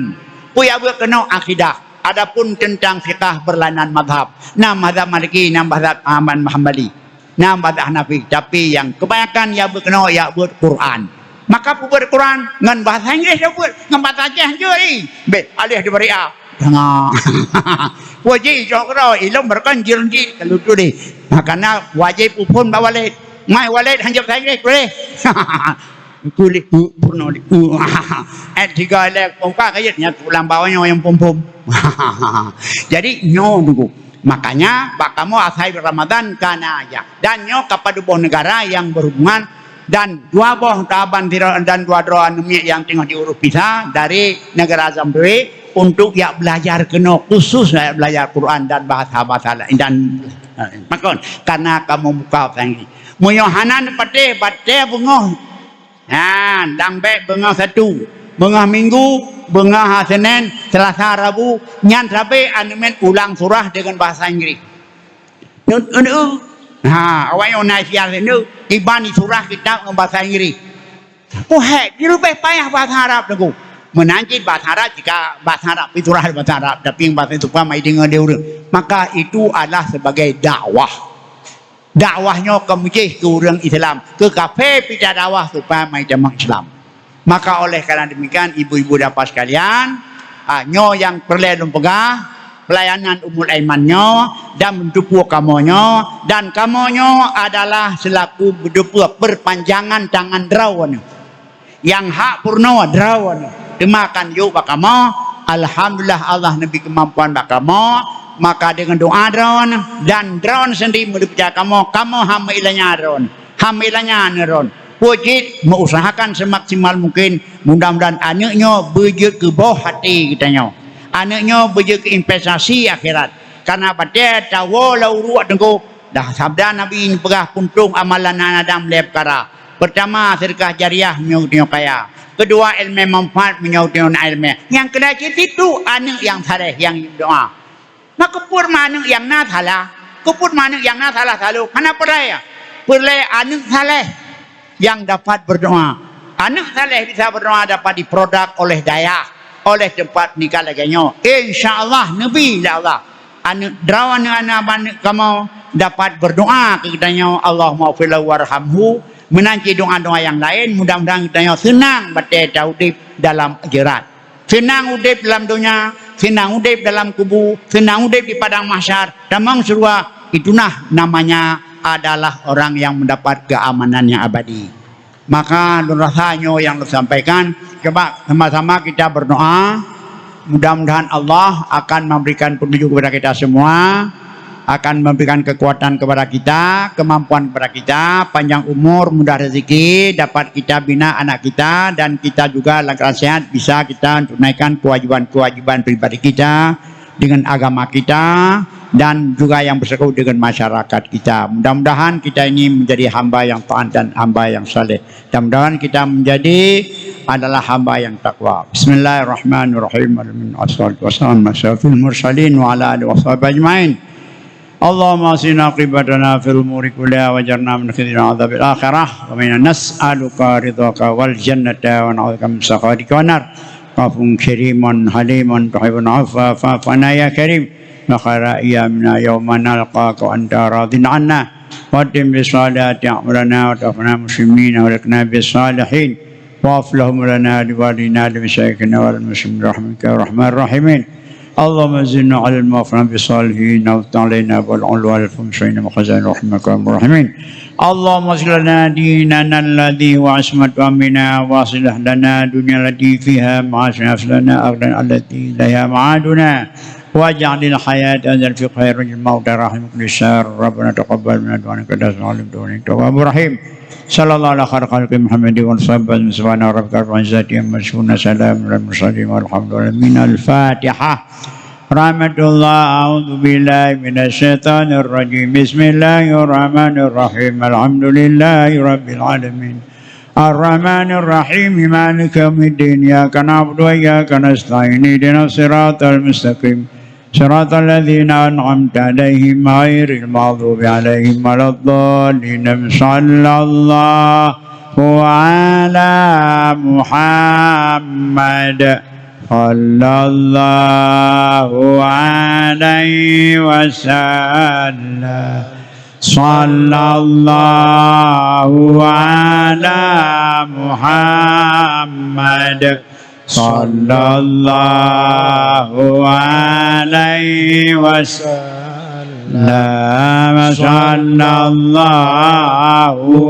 Peue yak beuet keunoe? Akidah. Adapun tentang fikah berlainan mazhab. Na mazhab Maliki, na mazhab Ahmad Hambali. Na mazhab Hanafi, tapi nyang kebanyakan yak beuet keunoe, yak beuet Quran. Maka peubeuet Quran ngon bahasa Inggris dak beuet, ngon bahasa Aceh hanjeuet, eh. Beh, alih diberi a. Tengah. Wajib jok keudroe, ilong berkan jirjit kalau tu deh. Makana wajib upun bak walid. Mai walid hanjeuet bahasa Inggris, boleh. Kulit, uh, pernah di, uh, eh, tiga lek, bukan kayat nya tulang bawah nyoe nyang pom-pom. Jadi, nyoe dulu. Makanya, bak kamoe asai Ramadan kana aja. Dan nyoe ka padub boh negara nyang berhubungan Dan dua boh taban sidroe dan dua droe aneuk miet nyang teungoh jiurus visa dari negara Zambia untuk jak belajar keunoe, khusus jak belajar Quran dan bahasa-bahasa laén. Dan, eh, makon, karena kamoe buka bahasa Inggris. Meunyoe hana neupatéh, batée beungoh. Ha, dan bék beungoh satu, beungoh minggu, beungoh Senin, Selasa, Rabu, nyan sabe aneuk miet ulang surah dengan bahasa Inggris. Neu-, neu-, ha, awak nyoe na siar neu, iban surah kitab ngon bahasa Inggris. Oh, hék, di leubeh payah bahasa Arab teungku. Meunan cit bahasa Arab, jika bahasa Arab, surah bahasa Arab, tapi bahasa itu paham ai deungoe lé ureueng. Maka itu adalah sebagai dakwah. Dakwah nyoe keu mujih keu ureueng Islam, keu kafé pih dakwah supaya mai tamong Islam. Maka oleh karena demikian, ibu-ibu dan bapak sekalian, ah, nyoe nyang peureulée lôn peugah, pelayanan Ummul Aiman nyoe dan meuteupue kamoe nyoe, dan kamoe nyoe adalah selaku meuteupue perpanjangan tangan droeneuh. Nyang hak peurunoe droeneuh, teuma kan jok bak kamoe. Alhamdulillah, Allah neubri keumampuan bak kamoe, maka deungon doa droeneuh dan droeneuh sendiri meuleupeujak kamoe, kamoe hana ilanya droeneuh, hana ilanya droeneuh. Peue cit meuusahakan semaksimal mungkin, mudah-mudahan aneuk nyoe beujeuet keu boh até geutanyoe. Aneuk nyoe beujeuet keu investasi akhirat. Karena batée tawoe lam uruek teungku, dah sabda Nabi neupeugah, "Puntung amalan aneuk Adam lhée peukara." Pertama, sedekah jariah meunyoe geutanyoe kaya. Kedua, ilmu manfaat meunyoe geutanyoe na ilmu. Nyang keulhèe cit itu aneuk nyang saleh nyang doa. Maka peue ma aneuk nyang na salah? Keupeue ma aneuk nyang na salah saloe? Hana peuraya. Peureulée aneuk saleh nyang dapat berdoa. Aneuk saleh bisa berdoa dapat diproduk oleh dayah, oleh tempat nikah lagée nyoe. Insya Allah, neubri lé Allah. Aneuk droeneuh, aneuk-aneuk kamoe dapat berdoa keu geutanyoe, "Allahumma ighfir lahu warhamhu." Meunan cit doa-doa nyang laén, mudah-mudahan geutanyoe seunang batée taudeb dalam akhirat. Seunang udeb lam donya, seunang udeb dalam kubu, seunang udeb di padang mahsyar, tamong syeuruga, itulah namanya adalah orang yang mendapat keamanan yang abadi. Maka lôn rasa nyoe nyang lôn sampaikan. Coba sama-sama kita berdoa, mudah-mudahan Allah akan memberikan petunjuk kepada kita semua, akan memberikan kekuatan kepada kita, kemampuan kepada kita, panjang umur, mudah rezeki, dapat kita bina anak kita, dan kita juga lantaran sehat bisa kita tunaikan kewajiban-kewajiban pribadi kita dengan agama kita dan juga yang bersangkutan dengan masyarakat kita. Mudah-mudahan kita ini menjadi hamba yang taat dan hamba yang saleh. Mudah-mudahan kita menjadi adalah hamba yang takwa. Bismillahirrahmanirrahim. Alhamdulillah, wassalatu wassalamu ala asyrafil mursalin wa ala alihi washabihi ajmain. Allahumma ahsin aqibatana fil umuri kulliha wajirna min khizyil adzabil akhirah, wa inna nas'aluka ridhaka wal jannata wa na'udzubika min sakhatika wan nar. Afuwun karimun halimun tuhibbul afwa fa'fu anna ya karim. Wa khaira ayyamina yauma nalqaka wa anta radin anna. Wa atim bis salihati a'malana wa tawaffana muslimina wa alhiqna bis salihin. Wa aslih lana wa li walidina wa li masyayikhina wal muslimin bi rahmatika ya arhamar rahimin. Allahumma zidna ilman wa alhiqna bis salihin wa la tusallit alaina bil udwani wal fujuri wa khizlani ya arhamar rahimin. Allahumma aslih lana dinana alladhi huwa ismatu amrina wa aslih lana dunyana allati fiha ma'ashuna wa aslih lana akhiratana allati ilaiha ma'aduna. Waj'alil hayata ziyadatan lana fil khair waj'alil mauta rahatan lana min kulli syarr. Rabbana taqabbal minna innaka antas samiul alim wa tub alaina innaka antat tawwabur rahim. Sallallahu ala khairi khalqi Muhammadin wa ala alihi wa sahbihi. Subhana rabbika rabbil izzati amma yasifun. Salamun alal mursalin walhamdulillahi rabbil alamin. Al-Fatihah. Rahmatullah, a'udzu billahi minasy syaithanir rajim. Bismillahirrahmanirrahim. Alhamdulillahi rabbil alamin. Arrahmanirrahim. Maliki yaumiddin. Iyyaka na'budu wa iyyaka nasta'in. Ihdinas siratal mustaqim. Siratal ladzina an'amta 'alaihim ghairil maghdubi 'alaihim waladdallin. Sallallahu ala Muhammad. Sallallahu alaihi wasallam. Sallallahu ala Muhammad. Sallallahu alaihi wasallam. Sallallahu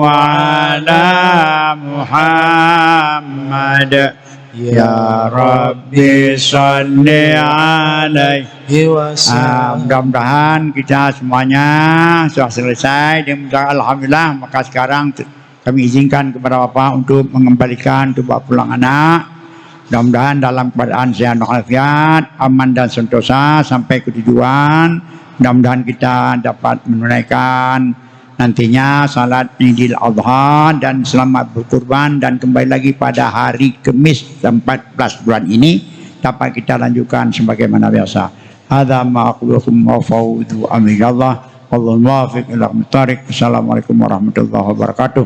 ala Muhammad. Ya Rabbi salli alaihi wasallam. Ah, mudah-mudahan kita semuanya sudah selesai. Dan alhamdulillah, maka sekarang Kami izinkan kepada Bapak untuk mengembalikan tubuh pulang anak. Mudah-mudahan dalam keadaan sehat walafiat, aman dan sentosa sampai ke tujuan. Mudah-mudahan kita dapat menunaikan nantinya salat Idul Adha dan selamat berkurban dan kembali lagi pada hari Khamis empat belas bulan ini dapat kita lanjutkan sebagaimana biasa. Hadza ma aqulu wa fawwidu amri ilallah. Wallahul muwaffiq ila aqwamit thariq. Assalamualaikum warahmatullahi wabarakatuh.